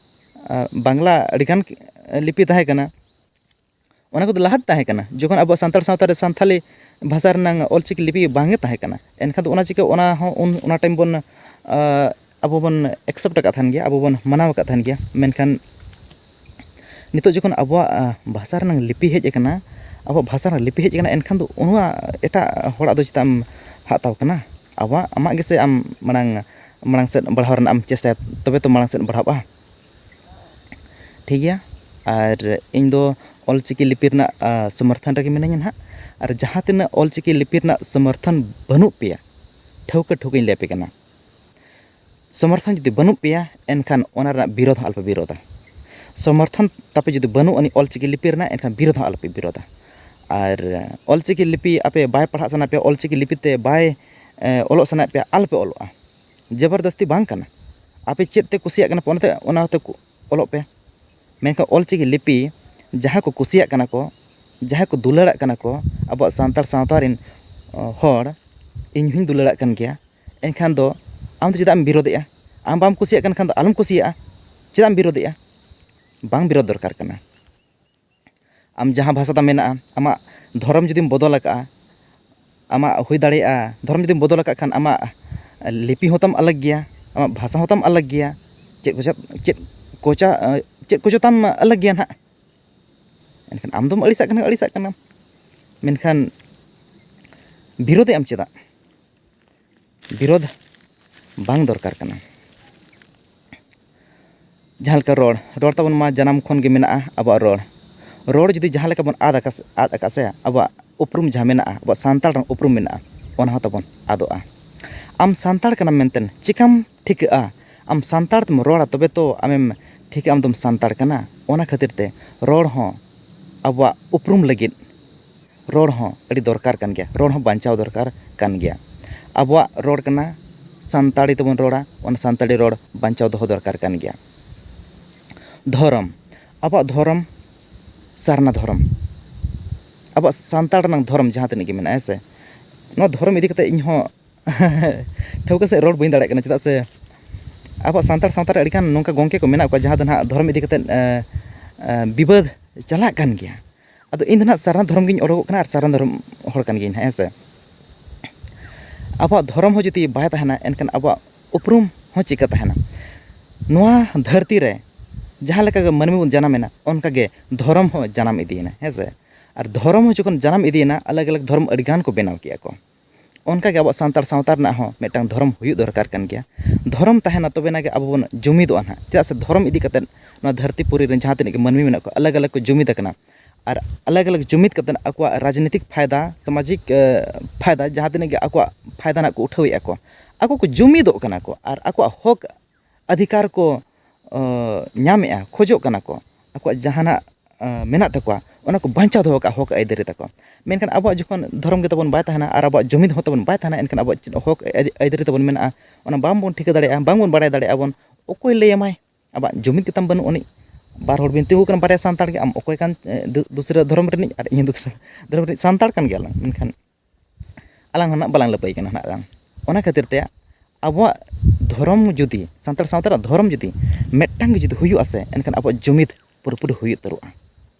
ᱟᱨ ᱵᱟᱝᱞᱟ ᱟᱹᱰᱤᱜᱟᱱ ᱞᱤᱯᱤ ᱛᱟᱦᱮᱸ ᱠᱟᱱᱟ᱾ ᱚᱱᱟ ᱠᱚᱫᱚ ᱞᱟᱦᱟᱛᱮ ᱛᱟᱦᱮᱸ ᱠᱟᱱᱟ, ᱡᱚᱠᱷᱚᱱ ᱟᱵᱚᱣᱟᱜ ᱥᱟᱱᱛᱟᱲ ᱥᱟᱶᱛᱟ ᱨᱮ ᱥᱟᱱᱛᱷᱟᱞᱤ ᱵᱷᱟᱥᱟ ᱨᱮᱱᱟᱝ ᱚᱞᱪᱤᱠᱤ ᱞᱤᱯᱤ ᱵᱟᱝ ᱜᱮ ᱛᱟᱦᱮᱸ ᱠᱟᱱᱟ᱾ ᱮᱱᱠᱷᱟᱱ ᱫᱚ ᱚᱱᱟ ᱪᱤᱠᱟᱹ ᱚᱱᱟ ᱦᱚᱸ ᱩᱱ, ᱚᱱᱟ time ᱵᱚᱱ, ᱟᱵᱚ ᱵᱚᱱ accept ᱟᱠᱟᱫ ᱛᱟᱦᱮᱱ ᱜᱮᱭᱟ, ᱟᱵᱚ ᱵᱚᱱ ᱢᱟᱱᱟᱣ ᱟᱠᱟᱫ ᱛᱟᱦᱮᱱ ᱜᱮᱭᱟ᱾ ᱢᱮᱱᱠᱷᱟᱱ ᱱᱤᱛᱚᱜ ᱡᱚᱠᱷᱚᱱ ᱟᱵᱚᱣᱟᱜ ᱵᱷᱟᱥᱟ ᱨᱮᱱᱟᱝ ᱞᱤᱯᱤ ᱦᱮᱡ ᱟᱠᱟᱱᱟ, ᱟᱵᱚᱣᱟᱜ ᱵᱷᱟᱥᱟ ᱨᱮᱱᱟᱜ ᱞᱤᱯᱤ ᱦᱮᱡ ᱟᱠᱟᱱᱟ, ᱮᱱᱠᱷᱟᱱ ᱫᱚ ᱚᱱᱟ ᱮᱴᱟᱜ ᱦᱚᱲᱟᱜ ᱫᱚ ᱪᱮᱫᱟᱜ ᱮᱢ ᱦᱟᱛᱟᱣ ᱠᱟᱱᱟ? ᱟᱵᱚᱣᱟᱜ, ᱟᱢᱟᱜ ᱜᱮᱥᱮ ᱟᱢ ᱢᱟᱲᱟᱝ, ᱢᱟᱲᱟᱝ ᱥᱮᱫ ᱵᱟᱲᱦᱟᱣ ᱨᱮᱱᱟᱜ ᱮᱢ ᱪᱮᱥᱴᱟᱭᱟ, ᱛᱚᱵᱮ ᱛᱚ ᱢᱟᱲᱟᱝ ᱥᱮᱫ ᱵᱟᱲᱦᱟᱜᱼᱟ᱾ ᱴᱷᱤᱠ ᱜᱮᱭᱟ᱾ ᱟᱨ ᱤᱧ ᱫᱚ ᱚᱞᱪᱤᱠᱤ ᱞᱤᱯᱤ ᱨᱮᱱᱟᱜ, ᱟ, ᱥᱚᱢᱚᱨᱛᱷᱚᱱ ᱨᱮᱜᱮ ᱢᱤᱱᱟᱹᱧᱟ ᱱᱟᱦᱟᱜ᱾ ᱟᱨ ᱡᱟᱦᱟᱸ ᱛᱤᱱᱟᱹᱜ ᱚᱞᱪᱤᱠᱤ ᱞᱤᱯᱤ ᱨᱮᱱᱟᱜ ᱥᱚᱢᱚᱨᱛᱷᱚᱱ ᱵᱟᱹᱱᱩᱜ ᱯᱮᱭᱟ, ᱴᱷᱟᱹᱣᱠᱟᱹ ᱴᱷᱟᱹᱣᱠᱟᱹᱧ ᱞᱟᱹᱭ ᱟᱯᱮ ᱠᱟᱱᱟ, ᱥᱚᱢᱚᱨᱛᱷᱚᱱ ᱡᱩᱫᱤ ᱵᱟᱹᱱᱩᱜ ᱯᱮᱭᱟ, ᱮᱱᱠᱷᱟᱱ ᱚᱱᱟ ᱨᱮᱱᱟᱜ ᱵᱤᱨᱳᱫᱷ ᱦᱚᱸ ᱟᱞᱚᱯᱮ ᱵᱤᱨᱳᱫᱷᱟ᱾ ᱥᱚᱢᱚᱨᱛᱷᱚᱱ ᱛᱟᱯᱮ ᱡᱩᱫᱤ ᱵᱟᱹᱱᱩᱜ ᱟᱹᱱᱤᱡ ᱚᱞᱪᱤᱠᱤ ᱞᱤᱯᱤ ᱨᱮᱱᱟᱜ, ᱮᱱᱠᱷᱟᱱ ᱵᱤᱨᱳᱫᱷ ᱦᱚᱸ ᱟᱞᱚᱯᱮ ᱵᱤᱨᱳᱫᱷᱟ᱾ ᱟᱨ ᱚᱞᱪᱤᱠᱤ ᱞᱤᱯᱤ ᱟᱯᱮ ᱵᱟᱭ ᱯᱟᱲᱦᱟᱜ ᱥᱟᱱᱟ ᱯᱮᱭᱟ, ᱚᱞᱪᱤᱠᱤ ᱞᱤᱯᱤ ᱛᱮ ᱵᱟᱭ, ᱮ, ᱚᱞᱚᱜ ᱥᱟᱱᱟᱭᱮᱫ ᱯᱮᱭᱟ, ᱟᱞᱚᱯᱮ ᱚᱞᱚᱜᱼᱟ᱾ ᱡᱚᱵᱚᱨᱫᱚᱥᱛᱤ ᱵᱟᱝ ᱠᱟᱱᱟ᱾ ᱟᱯᱮ ᱪᱮᱫ ᱛᱮ ᱠᱩᱥᱤᱭᱟᱜ ᱠᱟᱱᱟ ᱯᱮ, ᱚᱱᱟᱛᱮ, ᱚᱱᱟᱛᱮ ᱠᱚ ᱚᱞᱚᱜ ᱯᱮ᱾ ᱢᱮᱱᱠᱷᱟᱱ ᱚᱞᱪᱤᱠᱤ ᱞᱤᱯᱤ ᱡᱟᱦᱟᱸᱭ ᱠᱚ ᱠᱩᱥᱤᱭᱟᱜ ᱠᱟᱱᱟ ᱠᱚ, ᱡᱟᱦᱟᱸᱭ ᱠᱚ ᱫᱩᱞᱟᱹᱲᱟᱜ ᱠᱟᱱᱟ ᱠᱚ, ᱟᱵᱚᱣᱟᱜ ᱥᱟᱱᱛᱟᱲ ᱥᱟᱶᱛᱟ ᱨᱮᱱ, ᱚ, ᱦᱚᱲ, ᱤᱧ ᱦᱚᱸᱧ ᱫᱩᱞᱟᱹᱲᱟᱜ ᱠᱟᱱ ᱜᱮᱭᱟ, ᱮᱱᱠᱷᱟᱱ ᱫᱚ ᱟᱢ ᱫᱚ ᱪᱮᱫᱟᱜ ᱮᱢ ᱵᱤᱨᱳᱫᱮᱜᱼᱟ? ᱟᱢ ᱵᱟᱢ ᱠᱩᱥᱤᱭᱟᱜ ᱠᱟᱱ ᱠᱷᱟᱱ ᱫᱚ ᱟᱞᱚᱢ ᱠᱩᱥᱤᱭᱟᱜᱼᱟ᱾ ᱪᱮᱫᱟᱜ ᱮᱢ ᱵᱤᱨᱳᱫᱮᱜᱼᱟ? ᱵᱟᱝ ᱵᱤᱨᱳᱫ ᱫᱚᱨᱠᱟᱨ ᱠᱟᱱᱟ᱾ ᱟᱢ ᱡᱟᱦᱟᱸ ᱵᱷᱟᱥᱟ ᱛᱟᱢ ᱢᱮᱱᱟᱜᱼᱟ, ᱟᱢᱟᱜ ᱫᱷᱚᱨᱚᱢ ᱡᱩᱫᱤᱢ ᱵᱚᱫᱚᱞ ᱟᱠᱟᱫᱼᱟ, ᱟᱢᱟᱜ ᱦᱩᱭ ᱫᱟᱲᱮᱭᱟᱜᱼᱟ, ᱫᱷᱚᱨᱚᱢ ᱡᱩᱫᱤᱢ ᱵᱚᱫᱚᱞ ᱟᱠᱟᱫ ᱠᱷᱟᱱ ᱟᱢᱟᱜ ᱞᱤᱯᱤ ᱦᱚᱸᱛᱟᱢ ᱟᱞᱟᱜᱽ ᱜᱮᱭᱟ, ᱟᱢᱟᱜ ᱵᱷᱟᱥᱟ ᱦᱚᱸᱛᱟᱢ ᱟᱞᱟᱜᱽ ᱜᱮᱭᱟ, ᱪᱮᱫ ᱠᱚᱪᱟ, ᱪᱮᱫ ᱠᱚᱪᱟ, ᱪᱮᱫ ᱠᱚᱪᱚ ᱛᱟᱢ ᱟᱞᱟᱜᱽ ᱜᱮᱭᱟ ᱱᱟᱦᱟᱜ᱾ ᱮᱱᱠᱷᱟᱱ ᱟᱢ ᱫᱚᱢ ᱟᱹᱲᱤᱥᱟᱜ ᱠᱟᱱᱟ, ᱟᱹᱲᱤᱥᱟᱜ ᱠᱟᱱᱟᱢ, ᱢᱮᱱᱠᱷᱟᱱ ᱵᱤᱨᱳᱫᱮᱜ ᱟᱢ ᱪᱮᱫᱟᱜ? ᱵᱤᱨᱳᱫᱷ ᱵᱟᱝ ᱫᱚᱨᱠᱟᱨ ᱠᱟᱱᱟ᱾ ᱡᱟᱦᱟᱸ ᱞᱮᱠᱟ ᱨᱚᱲ, ᱨᱚᱲ ᱛᱟᱵᱚᱱ ᱢᱟ ᱡᱟᱱᱟᱢ ᱠᱷᱚᱱ ᱜᱮ ᱢᱮᱱᱟᱜᱼᱟ ᱟᱵᱚᱣᱟᱜ ᱨᱚᱲ᱾ ᱨᱚᱲ ᱡᱩᱫᱤ ᱡᱟᱦᱟᱸ ᱞᱮᱠᱟ ᱵᱚᱱ ᱟᱫ ᱟᱠᱟᱫ, ᱟᱫ ᱟᱠᱟᱫ ᱥᱮ, ᱟᱵᱚᱣᱟᱜ ᱩᱯᱨᱩᱢ ᱡᱟᱦᱟᱸ ᱢᱮᱱᱟᱜᱼᱟ, ᱟᱵᱚᱣᱟᱜ ᱥᱟᱱᱛᱟᱲ ᱨᱮᱱᱟᱜ ᱩᱯᱨᱩᱢ ᱢᱮᱱᱟᱜᱼᱟ, ᱚᱱᱟ ᱦᱚᱸ ᱛᱟᱵᱚᱱ ᱟᱫᱚᱜᱼᱟ᱾ ᱟᱢ ᱥᱟᱱᱛᱟᱲ ᱠᱟᱱᱟᱢ ᱢᱮᱱᱛᱮ ᱪᱤᱠᱟᱢ ᱴᱷᱤᱠᱟᱹᱜᱼᱟ? ᱟᱢ ᱥᱟᱱᱛᱟᱲ ᱛᱮᱢ ᱨᱚᱲᱟ, ᱛᱚᱵᱮ ᱛᱚ ᱟᱢᱮᱢ ᱴᱷᱤᱠᱟᱹᱜᱼᱟ ᱟᱢ ᱫᱚᱢ ᱥᱟᱱᱛᱟᱲ ᱠᱟᱱᱟ᱾ ᱚᱱᱟ ᱠᱷᱟᱹᱛᱤᱨ ᱛᱮ ᱨᱚᱲ ᱦᱚᱸ ᱟᱵᱚᱣᱟᱜ ᱩᱯᱨᱩᱢ ᱞᱟᱹᱜᱤᱫ ᱨᱚᱲ ᱦᱚᱸ ᱟᱹᱰᱤ ᱫᱚᱨᱠᱟᱨ ᱠᱟᱱ ᱜᱮᱭᱟ, ᱨᱚᱲ ᱦᱚᱸ ᱵᱟᱧᱪᱟᱣ ᱫᱚᱨᱠᱟᱨ ᱠᱟᱱ ᱜᱮᱭᱟ᱾ ᱟᱵᱚᱣᱟᱜ ᱨᱚᱲ ᱠᱟᱱᱟ, ᱥᱟᱱᱛᱟᱲᱤ ᱛᱮᱵᱚᱱ ᱨᱚᱲᱟ, ᱚᱱᱟ ᱥᱟᱱᱛᱟᱲᱤ ᱨᱚᱲ ᱵᱟᱧᱪᱟᱣ ᱫᱚᱦᱚ ᱫᱚᱨᱠᱟᱨ ᱠᱟᱱ ᱜᱮᱭᱟ᱾ ᱫᱷᱚᱨᱚᱢ, ᱟᱵᱚᱣᱟᱜ ᱫᱷᱚᱨᱚᱢ, ᱥᱟᱨᱱᱟ ᱫᱷᱚᱨᱚᱢ, ᱟᱵᱚᱣᱟᱜ ᱥᱟᱱᱛᱟᱲ ᱨᱮᱱᱟᱜ ᱫᱷᱚᱨᱚᱢ ᱡᱟᱦᱟᱸ ᱛᱤᱱᱟᱹᱜ ᱜᱮ ᱢᱮᱱᱟᱜᱼᱟ, ᱦᱮᱸ ᱥᱮ, ᱱᱚᱣᱟ ᱫᱷᱚᱨᱚᱢ ᱤᱫᱤ ᱠᱟᱛᱮ ᱤᱧ ᱦᱚᱸ ᱴᱷᱟᱹᱣᱠᱟᱹ ᱥᱮᱫ ᱨᱚᱲ ᱵᱟᱹᱧ ᱫᱟᱲᱮᱭᱟᱜ ᱠᱟᱱᱟ, ᱪᱮᱫᱟᱜ ᱥᱮ ᱟᱵᱚᱣᱟᱜ ᱥᱟᱱᱛᱟᱲ ᱥᱟᱶᱛᱟ ᱨᱮ ᱟᱹᱰᱤᱜᱟᱱ ᱱᱚᱝᱠᱟ ᱜᱚᱢᱠᱮ ᱠᱚ ᱢᱮᱱᱟᱜ ᱠᱚᱣᱟ, ᱡᱟᱦᱟᱸ ᱫᱚ ᱱᱟᱦᱟᱜ ᱫᱷᱚᱨᱚᱢ ᱤᱫᱤ ᱠᱟᱛᱮ, ᱮ, ᱮ, ᱵᱤᱵᱟᱹᱫ ᱪᱟᱞᱟᱜ ᱠᱟᱱ ᱜᱮᱭᱟ᱾ ᱟᱫᱚ ᱤᱧ ᱫᱚ ᱱᱟᱦᱟᱜ ᱥᱟᱨᱱᱟ ᱫᱷᱚᱨᱚᱢ ᱜᱤᱧ ᱚᱰᱚᱠᱚᱜ ᱠᱟᱱᱟ ᱟᱨ ᱥᱟᱨᱱᱟ ᱫᱷᱚᱨᱚᱢ ᱦᱚᱲ ᱠᱟᱱ ᱜᱤᱭᱟᱹᱧ ᱱᱟᱦᱟᱜ, ᱦᱮᱸ ᱥᱮ᱾ ᱟᱵᱚᱣᱟᱜ ᱫᱷᱚᱨᱚᱢ ᱦᱚᱸ ᱡᱩᱫᱤ ᱵᱟᱭ ᱛᱟᱦᱮᱱᱟ, ᱮᱱᱠᱷᱟᱱ ᱟᱵᱚᱣᱟᱜ ᱩᱯᱨᱩᱢ ᱦᱚᱸ ᱪᱤᱠᱟᱹ ᱛᱟᱦᱮᱱᱟ? ᱱᱚᱣᱟ ᱫᱷᱟᱹᱨᱛᱤ ᱨᱮ ᱡᱟᱦᱟᱸ ᱞᱮᱠᱟ ᱜᱮ ᱢᱟᱹᱱᱢᱤ ᱵᱚᱱ ᱡᱟᱱᱟᱢᱮᱱᱟ, ᱚᱱᱠᱟ ᱜᱮ ᱫᱷᱚᱨᱚᱢ ᱦᱚᱸ ᱡᱟᱱᱟᱢ ᱤᱫᱤᱭᱮᱱᱟ, ᱦᱮᱸ ᱥᱮ᱾ ᱟᱨ ᱫᱷᱚᱨᱚᱢ ᱦᱚᱸ ᱡᱚᱠᱷᱚᱱ ᱡᱟᱱᱟᱢ ᱤᱫᱤᱭᱮᱱᱟ, ᱟᱞᱟᱜᱽ ᱟᱞᱟᱜᱽ ᱫᱷᱚᱨᱚᱢ ᱟᱹᱰᱤ ᱜᱟᱱ ᱠᱚ ᱵᱮᱱᱟᱣ ᱠᱮᱜᱼᱟ ᱠᱚ᱾ ᱚᱱᱠᱟ ᱜᱮ ᱟᱵᱚᱣᱟᱜ ᱥᱟᱱᱛᱟᱲ ᱥᱟᱶᱛᱟ ᱨᱮᱱᱟᱜ ᱦᱚᱸ ᱢᱤᱫᱴᱟᱝ ᱫᱷᱚᱨᱚᱢ ᱦᱩᱭᱩᱜ ᱫᱚᱨᱠᱟᱨ ᱠᱟᱱ ᱜᱮᱭᱟ᱾ ᱫᱷᱚᱨᱚᱢ ᱛᱟᱦᱮᱱᱟ, ᱛᱚᱵᱮᱱᱟ ᱜᱮ ᱟᱵᱚ ᱵᱚᱱ ᱡᱩᱢᱤᱫᱚᱜᱼᱟ ᱱᱟᱦᱟᱜ, ᱪᱮᱫᱟᱜ ᱥᱮ ᱫᱷᱚᱨᱚᱢ ᱤᱫᱤ ᱠᱟᱛᱮᱫ ᱱᱚᱣᱟ ᱫᱷᱟᱹᱨᱛᱤ ᱯᱩᱨᱤ ᱨᱮᱱ ᱡᱟᱦᱟᱸ ᱛᱤᱱᱟᱹᱜ ᱜᱮ ᱢᱟᱹᱱᱢᱤ ᱢᱮᱱᱟᱜ ᱠᱚᱣᱟ, ᱟᱞᱟᱜᱽ ᱟᱞᱟᱜᱽ ᱠᱚ ᱡᱩᱢᱤᱫ ᱟᱠᱟᱱᱟ᱾ ᱟᱨ ᱟᱞᱟᱜᱽ ᱟᱞᱟᱜᱽ ᱡᱩᱢᱤᱫ ᱠᱟᱛᱮᱫ ᱟᱠᱚᱣᱟᱜ ᱨᱟᱡᱽᱱᱤᱛᱤᱠ ᱯᱷᱟᱭᱫᱟ, ᱥᱟᱢᱟᱡᱤᱠ, ᱮ, ᱯᱷᱟᱭᱫᱟ, ᱡᱟᱦᱟᱸ ᱛᱤᱱᱟᱹᱜ ᱜᱮ ᱟᱠᱚᱣᱟᱜ ᱯᱷᱟᱭᱫᱟ ᱱᱟᱜ ᱠᱚ ᱩᱴᱷᱟᱹᱣᱮᱫᱼᱟ ᱠᱚ, ᱟᱠᱚ ᱠᱚ ᱡᱩᱢᱤᱫᱚᱜ ᱠᱟᱱᱟ ᱠᱚ ᱟᱨ ᱟᱠᱚᱣᱟᱜ ᱦᱚᱠ ᱚᱫᱷᱤᱠᱟᱨ ᱠᱚ, ᱚ, ᱧᱟᱢᱮᱜᱼᱟ, ᱠᱷᱚᱡᱚᱜ ᱠᱟᱱᱟ ᱠᱚ, ᱟᱠᱚᱣᱟᱜ ᱡᱟᱦᱟᱱᱟᱜ, ᱚ, ᱢᱮᱱᱟᱜ ᱛᱟᱠᱚᱣᱟ, ᱚᱱᱟ ᱠᱚ ᱵᱟᱧᱪᱟᱣ ᱫᱚᱦᱚ ᱠᱟᱜᱼᱟ, ᱦᱚᱠ ᱟᱹᱭᱫᱟᱹᱨᱤ ᱛᱟᱠᱚ᱾ ᱢᱮᱱᱠᱷᱟᱱ ᱟᱵᱚᱣᱟᱜ ᱡᱚᱠᱷᱚᱱ ᱫᱷᱚᱨᱚᱢ ᱜᱮ ᱛᱟᱵᱚᱱ ᱵᱟᱭ ᱛᱟᱦᱮᱱᱟ ᱟᱨ ᱟᱵᱚᱣᱟᱜ ᱡᱩᱢᱤᱫ ᱦᱚᱸ ᱛᱟᱵᱚᱱ ᱵᱟᱭ ᱛᱟᱦᱮᱱᱟ, ᱮᱱᱠᱷᱟᱱ ᱟᱵᱚᱣᱟᱜ ᱪᱮᱫ ᱦᱚᱠ ᱟᱹᱭ-, ᱟᱹᱭᱫᱟᱹᱨᱤ ᱛᱟᱵᱚᱱ ᱢᱮᱱᱟᱜᱼᱟ, ᱚᱱᱟ ᱵᱟᱝᱵᱚᱱ ᱴᱷᱤᱠᱟᱹ ᱫᱟᱲᱮᱭᱟᱜᱼᱟ, ᱵᱟᱝᱵᱚᱱ ᱵᱟᱲᱟᱭ ᱫᱟᱲᱮᱭᱟᱜᱼᱟ ᱵᱚᱱ᱾ ᱚᱠᱚᱭ ᱞᱟᱹᱭ ᱟᱢᱟᱭ? ᱟᱵᱚᱣᱟᱜ ᱡᱩᱢᱤᱫ ᱜᱮᱛᱟᱢ ᱵᱟᱹᱱᱩᱜ ᱟᱹᱱᱤᱡ᱾ ᱵᱟᱨ ᱦᱚᱲ ᱵᱤᱱ ᱛᱤᱸᱜᱩ ᱠᱟᱱᱟ, ᱵᱟᱨᱭᱟ ᱥᱟᱱᱛᱟᱲ ᱜᱮ, ᱟᱢ ᱚᱠᱚᱭ ᱠᱟᱱ, ᱮ, ᱫᱩ-, ᱫᱩᱥᱨᱟᱹ ᱫᱷᱚᱨᱚᱢ ᱨᱤᱱᱤᱡ ᱟᱨ ᱤᱧ ᱦᱚᱸ ᱫᱩᱥᱨᱟᱹ ᱫᱷᱚᱨᱚᱢ ᱨᱤᱱᱤᱡ, ᱥᱟᱱᱛᱟᱲ ᱠᱟᱱ ᱜᱮᱭᱟᱞᱟᱝ, ᱢᱮᱱᱠᱷᱟᱱ ᱟᱞᱟᱝ ᱦᱚᱸ ᱱᱟᱜ ᱵᱟᱞᱟᱝ ᱞᱟᱹᱯᱟᱹᱭ ᱠᱟᱱᱟ ᱱᱟᱜ ᱟᱞᱟᱝ᱾ ᱚᱱᱟ ᱠᱷᱟᱹᱛᱤᱨ ᱛᱮ ᱟᱵᱚᱣᱟᱜ ᱫᱷᱚᱨᱚᱢ ᱡᱩᱫᱤ, ᱥᱟᱱᱛᱟᱲ ᱥᱟᱶᱛᱟ ᱨᱮᱱᱟᱜ ᱫᱷᱚᱨᱚᱢ ᱡᱩᱫᱤ ᱢᱤᱫᱴᱟᱝ ᱜᱮ ᱡᱩᱫᱤ ᱦᱩᱭᱩᱜᱼᱟ ᱥᱮ, ᱮᱱᱠᱷᱟᱱ ᱟᱵᱚᱣᱟᱜ ᱡᱩᱢᱤᱫ ᱯᱩᱨᱟᱹᱯᱩᱨᱤ ᱦᱩᱭ ᱩᱛᱟᱹᱨᱚᱜᱼᱟ᱾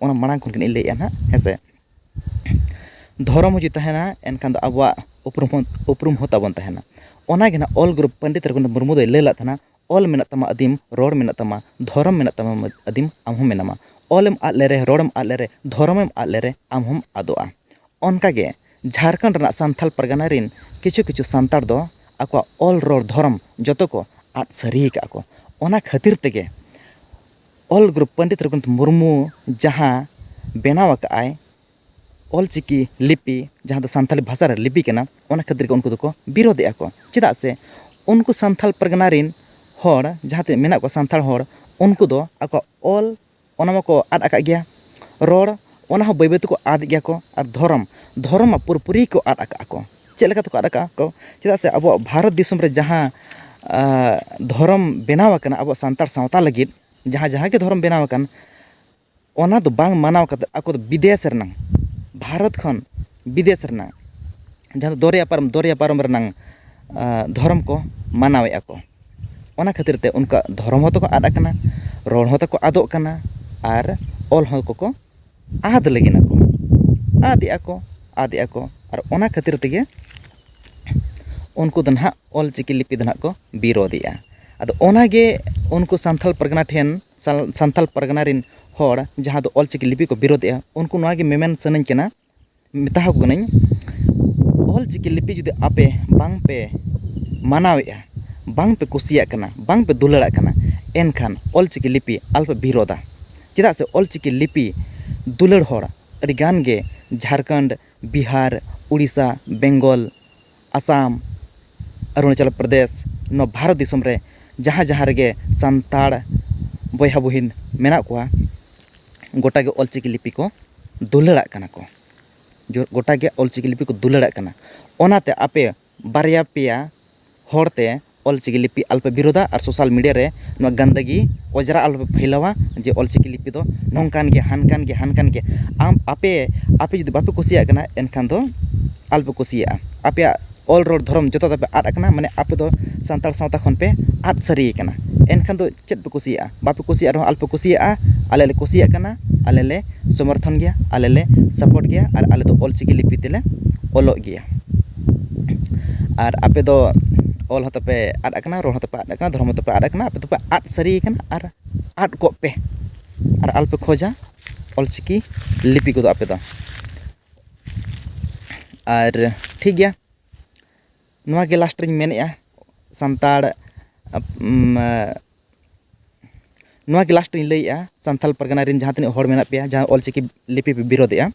ᱚᱱᱟ ᱢᱟᱲᱟᱝ ᱠᱷᱚᱱ ᱜᱮ ᱞᱤᱧ ᱞᱟᱹᱭᱮᱫᱼᱟ ᱱᱟᱜ, ᱦᱮᱸ ᱥᱮ᱾ ᱫᱷᱚᱨᱚᱢ ᱦᱚᱸ ᱡᱩᱫᱤ ᱛᱟᱦᱮᱱᱟ, ᱮᱱᱠᱷᱟᱱ ᱫᱚ ᱟᱵᱚᱣᱟᱜ ᱩᱯᱨᱩᱢ ᱦᱚᱸ, ᱩᱯᱨᱩᱢ ᱦᱚᱸ ᱛᱟᱵᱚᱱ ᱛᱟᱦᱮᱱᱟ᱾ ᱚᱱᱟ ᱜᱮ ᱱᱟᱜ ᱚᱞ ᱜᱩᱨᱩ ᱯᱚᱱᱰᱤᱛ ᱨᱚᱜᱷᱩᱱᱟᱛᱷ ᱢᱩᱨᱢᱩ ᱫᱚᱭ ᱞᱟᱹᱭ ᱞᱮᱫ ᱛᱟᱦᱮᱱᱟ, "ᱚᱞ ᱢᱮᱱᱟᱜ ᱛᱟᱢᱟ ᱟᱹᱫᱤᱢ, ᱨᱚᱲ ᱢᱮᱱᱟᱜ ᱛᱟᱢᱟ ᱟᱹᱫᱤᱢ, ᱟᱢ ᱦᱚᱸ ᱢᱮᱱᱟᱢᱟ᱾ ᱚᱞᱮᱢ ᱟᱫ ᱞᱮᱨᱮ, ᱨᱚᱲᱮᱢ ᱟᱫ ᱞᱮᱨᱮ, ᱫᱷᱚᱨᱚᱢᱮᱢ ᱟᱫ ᱞᱮᱨᱮ, ᱟᱢ ᱦᱚᱸᱢ ᱟᱫᱚᱜᱼᱟ᱾" ᱚᱱᱠᱟᱜᱮ ᱡᱷᱟᱲᱠᱷᱚᱸᱰ ᱨᱮᱱᱟᱜ ᱥᱟᱱᱛᱷᱟᱞ ᱯᱟᱨᱜᱟᱱᱟ ᱨᱮᱱ ᱠᱤᱪᱷᱩ ᱠᱤᱪᱷᱩ ᱥᱟᱱᱛᱟᱲ ᱫᱚ ᱟᱠᱚᱣᱟᱜ ᱚᱞ, ᱨᱚᱲ, ᱫᱷᱚᱨᱚᱢ ᱡᱚᱛᱚ ᱠᱚ ᱟᱫ ᱥᱟᱹᱨᱤ ᱟᱠᱟᱫᱼᱟ ᱠᱚ᱾ ᱚᱱᱟ ᱠᱷᱟᱹᱛᱤᱨ ᱛᱮᱜᱮ ᱚᱞ ᱜᱩᱨᱩ ᱯᱚᱱᱰᱤᱛ ᱨᱚᱜᱷᱩᱱᱟᱛᱷ ᱢᱩᱨᱢᱩ ᱡᱟᱦᱟᱸ ᱵᱮᱱᱟᱣ ᱟᱠᱟᱫᱼᱟᱭ, ᱚᱞ ᱪᱤᱠᱤ ᱞᱤᱯᱤ, ᱡᱟᱦᱟᱸ ᱫᱚ ᱥᱟᱱᱛᱟᱞᱤ ᱵᱷᱟᱥᱟ ᱨᱮ ᱞᱤᱯᱤ ᱠᱟᱱᱟ, ᱚᱱᱟ ᱠᱷᱟᱹᱛᱤᱨ ᱜᱮ ᱩᱱᱠᱩ ᱫᱚᱠᱚ ᱵᱤᱨᱳᱫᱷᱮᱜᱼᱟ ᱠᱚ᱾ ᱪᱮᱫᱟᱜ ᱥᱮ ᱩᱱᱠᱩ ᱥᱟᱱᱛᱷᱟᱞ ᱯᱟᱨᱜᱟᱱᱟ ᱨᱮᱱ ᱦᱚᱲ, ᱡᱟᱦᱟᱸ ᱛᱤᱱᱟᱹᱜ ᱢᱮᱱᱟᱜ ᱠᱚᱣᱟ ᱥᱟᱱᱛᱟᱲ ᱦᱚᱲ, ᱩᱱᱠᱩ ᱫᱚ ᱟᱠᱚᱣᱟᱜ ᱚᱞ, ᱚᱱᱟ ᱢᱟᱠᱚ ᱟᱫ ᱟᱠᱟᱫ ᱜᱮᱭᱟ᱾ ᱨᱚᱲ, ᱚᱱᱟ ᱦᱚᱸ ᱵᱟᱹᱭ ᱵᱟᱹᱭ ᱛᱮᱠᱚ ᱟᱫ ᱜᱮᱭᱟ ᱠᱚ᱾ ᱟᱨ ᱫᱷᱚᱨᱚᱢ, ᱫᱷᱚᱨᱚᱢ ᱢᱟ ᱯᱩᱨᱟᱹᱯᱩᱨᱤ ᱠᱚ ᱟᱫ ᱟᱠᱟᱫ ᱠᱚ᱾ ᱪᱮᱫ ᱞᱮᱠᱟ ᱛᱮᱠᱚ ᱟᱫ ᱟᱠᱟᱫ ᱠᱚ? ᱪᱮᱫᱟᱜ ᱥᱮ ᱟᱵᱚᱣᱟᱜ ᱵᱷᱟᱨᱚᱛ ᱫᱤᱥᱚᱢ ᱨᱮ ᱡᱟᱦᱟᱸ, ᱟ, ᱫᱷᱚᱨᱚᱢ ᱵᱮᱱᱟᱣ ᱟᱠᱟᱱᱟ ᱟᱵᱚᱣᱟᱜ ᱥᱟᱱᱛᱟᱲ ᱥᱟᱶᱛᱟ ᱞᱟᱹᱜᱤᱫ, ᱡᱟᱦᱟᱸ, ᱡᱟᱦᱟᱸ ᱜᱮ ᱫᱷᱚᱨᱚᱢ ᱵᱮᱱᱟᱣ ᱟᱠᱟᱱ, ᱚᱱᱟ ᱫᱚ ᱵᱟᱝ ᱢᱟᱱᱟᱣ ᱠᱟᱛᱮ ᱟᱠᱚ ᱫᱚ ᱵᱤᱫᱮᱥ ᱨᱮᱱᱟᱝ, ᱵᱷᱟᱨᱚᱛ ᱠᱷᱚᱱ ᱵᱤᱫᱮᱥ ᱨᱮᱱᱟᱝ ᱡᱟᱦᱟᱸ ᱫᱚ ᱫᱚᱨᱭᱟ ᱯᱟᱨᱚᱢ, ᱫᱚᱨᱭᱟ ᱯᱟᱨᱚᱢ ᱨᱮᱱᱟᱝ ᱫᱷᱚᱨᱚᱢ ᱠᱚ ᱢᱟᱱᱟᱣᱮᱫᱼᱟ ᱠᱚ᱾ ᱚᱱᱟ ᱠᱷᱟᱹᱛᱤᱨ ᱛᱮ ᱩᱱᱠᱩᱣᱟᱜ ᱫᱷᱚᱨᱚᱢ ᱦᱚᱸ ᱛᱟᱠᱚ ᱟᱫ ᱟᱠᱟᱱᱟ, ᱨᱚᱲ ᱦᱚᱸ ᱛᱟᱠᱚ ᱟᱫᱚᱜ ᱠᱟᱱᱟ, ᱟᱨ ᱚᱞ ᱦᱚᱸ ᱠᱚᱠᱚ ᱟᱫ ᱞᱟᱹᱜᱤᱫ ᱟᱠᱚ, ᱟᱫᱮᱜᱼᱟ ᱠᱚ, ᱟᱫᱮᱜᱼᱟ ᱠᱚ᱾ ᱟᱨ ᱚᱱᱟ ᱠᱷᱟᱹᱛᱤᱨ ᱛᱮᱜᱮ ᱩᱱᱠᱩ ᱫᱚ ᱱᱟᱦᱟᱜ ᱚᱞ ᱪᱤᱠᱤ ᱞᱤᱯᱤ ᱫᱚ ᱱᱟᱦᱟᱜ ᱠᱚ ᱵᱤᱨᱳᱫᱮᱜᱼᱟ᱾ ᱟᱫᱚ ᱚᱱᱟᱜᱮ ᱩᱱᱠᱩ ᱥᱟᱱᱛᱟᱲ ᱯᱟᱨᱜᱟᱱᱟ ᱴᱷᱮᱱ, ᱥᱟᱱᱛᱟᱲ ᱯᱟᱨᱜᱟᱱᱟ ᱨᱮᱱ ᱦᱚᱲ ᱡᱟᱦᱟᱸ ᱫᱚ ᱚᱞ ᱪᱤᱠᱤ ᱞᱤᱯᱤ ᱠᱚ ᱵᱤᱨᱳᱫᱮᱜᱼᱟ, ᱩᱱᱠᱩ ᱱᱚᱣᱟ ᱜᱮ ᱢᱮᱢᱮᱱ ᱥᱟᱱᱟᱧ ᱠᱟᱱᱟ, ᱢᱮᱛᱟ ᱟᱠᱚ ᱠᱟᱹᱱᱟᱹᱧ, ᱚᱞ ᱪᱤᱠᱤ ᱞᱤᱯᱤ ᱡᱩᱫᱤ ᱟᱯᱮ ᱵᱟᱝ ᱯᱮ ᱢᱟᱱᱟᱣᱮᱫᱼᱟ, ᱵᱟᱝ ᱯᱮ ᱠᱩᱥᱤᱭᱟᱜ ᱠᱟᱱᱟ, ᱵᱟᱝ ᱯᱮ ᱫᱩᱞᱟᱹᱲᱟᱜ ᱠᱟᱱᱟ, ᱮᱱᱠᱷᱟᱱ ᱚᱞ ᱪᱤᱠᱤ ᱞᱤᱯᱤ ᱟᱞᱚᱯᱮ ᱵᱤᱨᱳᱫᱟ᱾ ᱪᱮᱫᱟᱜ ᱥᱮ ᱚᱞ ᱪᱤᱠᱤ ᱞᱤᱯᱤ ᱫᱩᱞᱟᱹᱲ ᱦᱚᱲ ᱟᱹᱰᱤ ᱜᱟᱱ ᱜᱮ ᱡᱷᱟᱲᱠᱷᱚᱸᱰ, ᱵᱤᱦᱟᱨ, ᱩᱲᱤᱥᱥᱟ, ᱵᱮᱝᱜᱚᱞ, ᱟᱥᱟᱢ, ᱚᱨᱩᱱᱟᱪᱚᱞ ᱯᱨᱚᱫᱮᱥ, ᱱᱚᱣᱟ ᱵᱷᱟᱨᱚᱛ ᱫᱤᱥᱚᱢ ᱨᱮ ᱡᱟᱦᱟᱸ ᱡᱟᱦᱟᱸ ᱨᱮᱜᱮ ᱥᱟᱱᱛᱟᱲ ᱵᱚᱭᱦᱟ ᱵᱩᱦᱤᱱ ᱢᱮᱱᱟᱜ ᱠᱚᱣᱟ, ᱜᱚᱴᱟ ᱜᱮ ᱚᱞ ᱪᱤᱠᱤ ᱞᱤᱯᱤ ᱠᱚ ᱫᱩᱞᱟᱹᱲᱟᱜ ᱠᱟᱱᱟ ᱠᱚ᱾ ᱡᱚ-, ᱜᱚᱴᱟ ᱜᱮ ᱚᱞ ᱪᱤᱠᱤ ᱞᱤᱯᱤ ᱠᱚ ᱫᱩᱞᱟᱹᱲᱟᱜ ᱠᱟᱱᱟ᱾ ᱚᱱᱟᱛᱮ ᱟᱯᱮ ᱵᱟᱨᱭᱟ ᱯᱮᱭᱟ ᱦᱚᱲ ᱛᱮ ᱚᱞ ᱪᱤᱠᱤ ᱞᱤᱯᱤ ᱟᱞᱚᱯᱮ ᱵᱤᱨᱳᱫᱟ ᱟᱨ social media ᱨᱮ ᱱᱚᱣᱟ ᱜᱟᱱᱫᱟᱜᱤ ᱚᱡᱽᱨᱟ ᱟᱞᱚᱯᱮ ᱯᱷᱮᱞᱟᱣᱟ ᱡᱮ ᱚᱞ ᱪᱤᱠᱤ ᱞᱤᱯᱤ ᱫᱚ ᱱᱚᱝᱠᱟᱱ ᱜᱮᱭᱟ, ᱦᱟᱱᱠᱟᱱ ᱜᱮᱭᱟ, ᱦᱟᱱᱠᱟᱱ ᱜᱮᱭᱟ᱾ ᱟᱢ, ᱟᱯᱮ, ᱟᱯᱮ ᱡᱩᱫᱤ ᱵᱟᱯᱮ ᱠᱩᱥᱤᱭᱟᱜ ᱠᱟᱱᱟ, ᱮᱱᱠᱷᱟᱱ ᱫᱚ ᱟᱞᱚᱯᱮ ᱠᱩᱥᱤᱭᱟᱜᱼᱟ᱾ ᱟᱯᱮᱭᱟᱜ ᱚᱞ ᱨᱚᱲ ᱫᱷᱚᱨᱚᱢ ᱡᱚᱛᱚ ᱛᱟᱯᱮ ᱟᱫ ᱟᱠᱟᱱᱟ, ᱢᱟᱱᱮ ᱟᱯᱮ ᱫᱚ ᱥᱟᱱᱛᱟᱲ ᱥᱟᱶᱛᱟ ᱠᱷᱚᱱ ᱯᱮ ᱟᱫ ᱥᱟᱹᱨᱤ ᱟᱠᱟᱱᱟ᱾ ᱮᱱᱠᱷᱟᱱ ᱫᱚ ᱪᱮᱫ ᱯᱮ ᱠᱩᱥᱤᱭᱟᱜᱼᱟ? ᱵᱟᱯᱮ ᱠᱩᱥᱤᱭᱟᱜ ᱨᱮᱦᱚᱸ ᱟᱞᱚᱯᱮ ᱠᱩᱥᱤᱭᱟᱜᱼᱟ, ᱟᱞᱮ ᱞᱮ ᱠᱩᱥᱤᱭᱟᱜ ᱠᱟᱱᱟ, ᱟᱞᱮ ᱞᱮ ᱥᱚᱢᱚᱨᱛᱷᱚᱱ ᱜᱮᱭᱟ, ᱟᱞᱮ ᱞᱮ support ᱜᱮᱭᱟ, ᱟᱨ ᱟᱞᱮ ᱫᱚ ᱚᱞ ᱪᱤᱠᱤ ᱞᱤᱯᱤ ᱛᱮᱞᱮ ᱚᱞᱚᱜ ᱜᱮᱭᱟ᱾ ᱟᱨ ᱟᱯᱮ ᱫᱚ ᱚᱞ ᱦᱚᱸ ᱛᱟᱯᱮ ᱟᱫ ᱟᱠᱟᱱᱟ, ᱨᱚᱲ ᱦᱚᱸ ᱛᱟᱯᱮ ᱟᱫ ᱟᱠᱟᱱᱟ, ᱫᱷᱚᱨᱚᱢ ᱦᱚᱸ ᱛᱟᱯᱮ ᱟᱫ ᱟᱠᱟᱱᱟ, ᱟᱯᱮ ᱫᱚᱯᱮ ᱟᱫ ᱥᱟᱹᱨᱤ ᱟᱠᱟᱱᱟ᱾ ᱟᱨ ᱟᱫ ᱠᱚᱜ ᱯᱮ, ᱟᱨ ᱟᱞᱚᱯᱮ ᱠᱷᱚᱡᱟ ᱚᱞ ᱪᱤᱠᱤ ᱞᱤᱯᱤ ᱠᱚᱫᱚ ᱟᱯᱮ ᱫᱚ᱾ ᱟᱨ ᱴᱷᱤᱠ ᱜᱮᱭᱟ, ᱱᱚᱣᱟ ᱜᱮ last ᱨᱤᱧ ᱢᱮᱱᱮᱫᱼᱟ, ᱥᱟᱱᱛᱟᱲ, ᱩᱢ, ᱱᱚᱣᱟ ᱜᱮ last ᱨᱤᱧ ᱞᱟᱹᱭᱮᱫᱼᱟ, ᱥᱟᱱᱛᱟᱲ ᱯᱟᱨᱜᱟᱱᱟ ᱨᱮᱱ ᱡᱟᱦᱟᱸ ᱛᱤᱱᱟᱹᱜ ᱦᱚᱲ ᱢᱮᱱᱟᱜ ᱯᱮᱭᱟ, ᱡᱟᱦᱟᱸ ᱚᱞ ᱪᱤᱠᱤ ᱞᱤᱯᱤ ᱯᱮ ᱵᱤᱨᱳᱫᱮᱜᱼᱟ,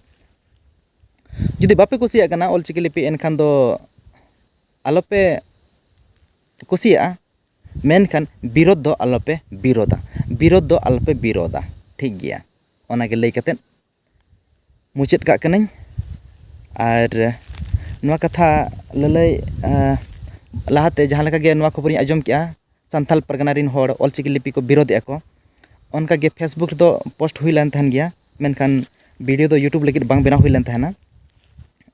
ᱡᱩᱫᱤ ᱵᱟᱯᱮ ᱠᱩᱥᱤᱭᱟᱜ ᱠᱟᱱᱟ ᱚᱞ ᱪᱤᱠᱤ ᱞᱤᱯᱤ, ᱮᱱᱠᱷᱟᱱ ᱫᱚ ᱟᱞᱚᱯᱮ ᱠᱩᱥᱤᱭᱟᱜᱼᱟ᱾ ᱢᱮᱱᱠᱷᱟᱱ ᱵᱤᱨᱳᱫᱷ ᱫᱚ ᱟᱞᱚᱯᱮ ᱵᱤᱨᱳᱫᱟ, ᱵᱤᱨᱳᱫᱷ ᱫᱚ ᱟᱞᱚᱯᱮ ᱵᱤᱨᱳᱫᱟ, ᱴᱷᱤᱠ ᱜᱮᱭᱟ? ᱚᱱᱟᱜᱮ ᱞᱟᱹᱭ ᱠᱟᱛᱮᱫ ᱢᱩᱪᱟᱹᱫ ᱠᱟᱜ ᱠᱟᱹᱱᱟᱹᱧ᱾ ᱟᱨ ᱱᱚᱣᱟ ᱠᱟᱛᱷᱟ ᱞᱟᱹᱞᱟᱹᱭ, ᱟᱸ, ᱞᱟᱦᱟᱛᱮ ᱡᱟᱦᱟᱸ ᱞᱮᱠᱟ ᱜᱮ ᱱᱚᱣᱟ ᱠᱷᱚᱵᱚᱨᱤᱧ ᱟᱸᱡᱚᱢ ᱠᱮᱜᱼᱟ, ᱥᱟᱱᱛᱟᱲ ᱯᱟᱨᱜᱟᱱᱟ ᱨᱮᱱ ᱦᱚᱲ ᱚᱞᱪᱤᱠᱤ ᱞᱤᱯᱤ ᱠᱚ ᱵᱤᱨᱳᱫᱷᱮᱜᱼᱟ ᱠᱚ, ᱚᱱᱠᱟᱜᱮ Facebook ᱨᱮᱫᱚ ᱯᱳᱥᱴ ᱦᱩᱭ ᱞᱮᱱ ᱛᱟᱦᱮᱱ ᱜᱮᱭᱟ, ᱢᱮᱱᱠᱷᱟᱱ ᱵᱷᱤᱰᱤᱭᱳ ᱫᱚ YouTube ᱞᱟᱹᱜᱤᱫ ᱵᱟᱝ ᱵᱮᱱᱟᱣ ᱦᱩᱭ ᱞᱮᱱ ᱛᱟᱦᱮᱱᱟ᱾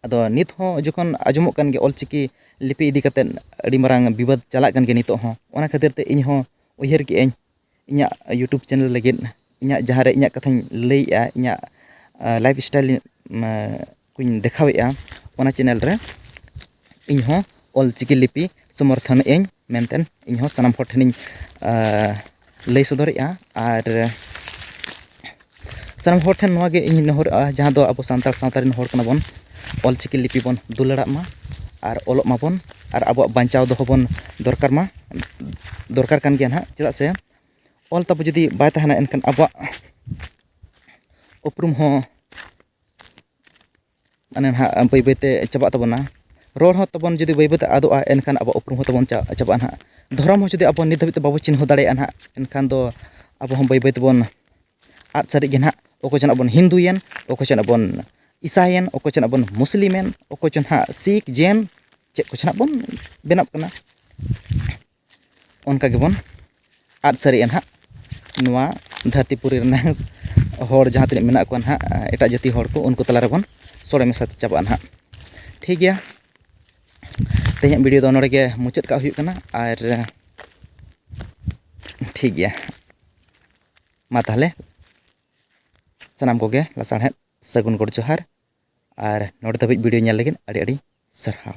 ᱟᱫᱚ ᱱᱤᱛ ᱦᱚᱸ ᱡᱚᱠᱷᱚᱱ ᱟᱸᱡᱚᱢᱚᱜ ᱠᱟᱱ ᱜᱮᱭᱟ ᱚᱞᱪᱤᱠᱤ ᱞᱤᱯᱤ ᱤᱫᱤ ᱠᱟᱛᱮᱫ ᱟᱹᱰᱤ ᱢᱟᱨᱟᱝ ᱵᱤᱵᱟᱹᱫ ᱪᱟᱞᱟᱜ ᱠᱟᱱ ᱜᱮᱭᱟ ᱱᱤᱛᱚᱜ ᱦᱚᱸ, ᱚᱱᱟ ᱠᱷᱟᱹᱛᱤᱨ ᱛᱮ ᱤᱧ ᱦᱚᱸ ᱩᱭᱦᱟᱹᱨ ᱠᱮᱜᱼᱟᱹᱧ ᱤᱧᱟᱹᱜ YouTube ᱪᱮᱱᱮᱞ ᱞᱟᱹᱜᱤᱫ, ᱤᱧᱟᱹᱜ ᱡᱟᱦᱟᱸ ᱨᱮ ᱤᱧᱟᱹᱜ ᱠᱟᱛᱷᱟᱧ ᱞᱟᱹᱭᱮᱜᱼᱟ, ᱤᱧᱟᱹᱜ ᱞᱟᱭᱤᱯᱷ ᱥᱴᱟᱭᱤᱞ ᱠᱚᱧ ᱫᱮᱠᱷᱟᱣᱮᱫᱼᱟ, ᱚᱱᱟ ᱪᱮᱱᱮᱞ ᱨᱮ ᱤᱧ ᱦᱚᱸ ᱚᱞᱪᱤᱠᱤ ᱞᱤᱯᱤ ᱥᱚᱢᱚᱨᱛᱷᱚᱱᱮᱫ ᱟᱹᱧ ᱢᱮᱱᱛᱮ ᱤᱧ ᱦᱚᱸ ᱥᱟᱱᱟᱢ ᱦᱚᱲ ᱴᱷᱮᱱᱤᱧ ᱞᱟᱹᱭ ᱥᱚᱫᱚᱨᱮᱫᱼᱟ᱾ ᱟᱨ ᱥᱟᱱᱟᱢ ᱦᱚᱲ ᱴᱷᱮᱱ ᱱᱚᱣᱟ ᱜᱮ ᱤᱧ ᱱᱮᱦᱚᱨᱚᱜᱼᱟ, ᱡᱟᱦᱟᱸ ᱫᱚ ᱟᱵᱚ ᱥᱟᱱᱛᱟᱲ ᱥᱟᱶᱛᱟ ᱨᱮᱱ ᱦᱚᱲ ᱠᱟᱱᱟ ᱵᱚᱱ, ᱚᱞᱪᱤᱠᱤ ᱞᱤᱯᱤ ᱵᱚᱱ ᱫᱩᱞᱟᱹᱲᱟᱜ ᱢᱟ ᱟᱨ ᱚᱞᱚᱜ ᱢᱟᱵᱚᱱ ᱟᱨ ᱟᱵᱚᱣᱟᱜ ᱵᱟᱧᱪᱟᱣ ᱫᱚᱦᱚ ᱵᱚᱱ ᱫᱚᱨᱠᱟᱨ ᱢᱟ, ᱫᱚᱨᱠᱟᱨ ᱠᱟᱱ ᱜᱮᱭᱟ ᱱᱟᱦᱟᱜ᱾ ᱪᱮᱫᱟᱜ ᱥᱮ ᱚᱞ ᱛᱟᱵᱚ ᱡᱩᱫᱤ ᱵᱟᱭ ᱛᱟᱦᱮᱱᱟ, ᱮᱱᱠᱷᱟᱱ ᱟᱵᱚᱣᱟᱜ ᱩᱯᱨᱩᱢ ᱦᱚᱸ ᱢᱟᱱᱮ ᱱᱟᱦᱟᱜ ᱵᱟᱹᱭ ᱵᱟᱹᱭᱛᱮ ᱪᱟᱵᱟᱜ ᱛᱟᱵᱚᱱᱟ᱾ ᱨᱚᱲ ᱦᱚᱸ ᱛᱟᱵᱚᱱ ᱡᱩᱫᱤ ᱵᱟᱹᱭ ᱵᱟᱹᱭᱛᱮ ᱟᱫᱚᱜᱼᱟ, ᱮᱱᱠᱷᱟᱱ ᱟᱵᱚᱣᱟᱜ ᱩᱯᱨᱩᱢ ᱦᱚᱸ ᱛᱟᱵᱚᱱ ᱪᱟ-, ᱪᱟᱵᱟᱜᱼᱟ ᱱᱟᱦᱟᱜ᱾ ᱫᱷᱚᱨᱚᱢ ᱦᱚᱸ ᱡᱩᱫᱤ ᱟᱵᱚ ᱱᱤᱛ ᱫᱷᱟᱹᱵᱤᱡ ᱛᱮ ᱵᱟᱵᱚ ᱪᱤᱱᱦᱟᱹᱣ ᱫᱟᱲᱮᱭᱟᱜᱼᱟ ᱱᱟᱦᱟᱜ, ᱮᱱᱠᱷᱟᱱ ᱫᱚ ᱟᱵᱚ ᱦᱚᱸ ᱵᱟᱹᱭ ᱵᱟᱹᱭ ᱛᱮᱵᱚᱱ ᱟᱫ ᱥᱟᱹᱨᱤᱜ ᱜᱮ ᱱᱟᱦᱟᱜ᱾ ᱚᱠᱚᱭ ᱪᱚ ᱱᱟᱦᱟᱜ ᱵᱚᱱ ᱦᱤᱱᱫᱩᱭᱮᱱ, ᱚᱠᱚᱭ ᱪᱚ ᱱᱟᱦᱟᱜ ᱵᱚᱱ ᱤᱥᱟᱭᱮᱱ, ᱚᱠᱚᱭ ᱪᱚ ᱱᱟᱦᱟᱜ ᱵᱚᱱ ᱢᱩᱥᱞᱤᱢᱮᱱ, ᱚᱠᱚᱭ ᱪᱚ ᱱᱟᱦᱟᱜ ᱥᱤᱠᱷ, ᱡᱮᱱ, ᱪᱮᱫ ᱠᱚ ᱪᱚ ᱱᱟᱦᱟᱜ ᱵᱚᱱ ᱵᱮᱱᱟᱜ ᱠᱟᱱᱟ᱾ ᱚᱱᱠᱟ ᱜᱮᱵᱚᱱ ᱟᱫ ᱥᱟᱹᱨᱤᱜᱼᱟ ᱱᱟᱦᱟᱜ᱾ ᱱᱚᱣᱟ ᱫᱷᱟᱹᱨᱛᱤ ᱯᱩᱨᱤ ᱨᱮᱱᱟᱜ ᱦᱚᱲ ᱡᱟᱦᱟᱸ ᱛᱤᱱᱟᱹᱜ ᱢᱮᱱᱟᱜ ᱠᱚᱣᱟ ᱱᱟᱦᱟᱜ, ᱮᱴᱟᱜ ᱡᱟᱹᱛᱤ ᱦᱚᱲ ᱠᱚ, ᱩᱱᱠᱩ ᱛᱟᱞᱟ ᱨᱮᱵᱚᱱ ᱥᱚᱲᱮ ᱢᱮᱥᱟ ᱪᱟᱵᱟᱜᱼᱟ ᱱᱟᱦᱟᱜ᱾ ᱴᱷᱤᱠ ᱜᱮᱭᱟ, ᱛᱮᱦᱮᱧᱟᱜ ᱵᱷᱤᱰᱤᱭᱳ ᱫᱚ ᱱᱚᱰᱮ ᱜᱮ ᱢᱩᱪᱟᱹᱫ ᱠᱟᱜ ᱦᱩᱭᱩᱜ ᱠᱟᱱᱟ᱾ ᱟᱨ ᱴᱷᱤᱠ ᱜᱮᱭᱟ, ᱢᱟ ᱛᱟᱦᱚᱞᱮ ᱥᱟᱱᱟᱢ ᱠᱚᱜᱮ ᱞᱟᱥᱟᱲᱦᱮᱫ ᱥᱟᱹᱜᱩᱱ ᱜᱚᱰ ᱡᱚᱦᱟᱨ᱾ ᱟᱨ ᱱᱚᱰᱮ ᱫᱷᱟᱹᱵᱤᱡ ᱵᱷᱤᱰᱤᱭᱳ ᱧᱮᱞ ᱞᱟᱹᱜᱤᱫ ᱟᱹᱰᱤ ᱟᱹᱰᱤ ᱥᱟᱨᱦᱟᱣ᱾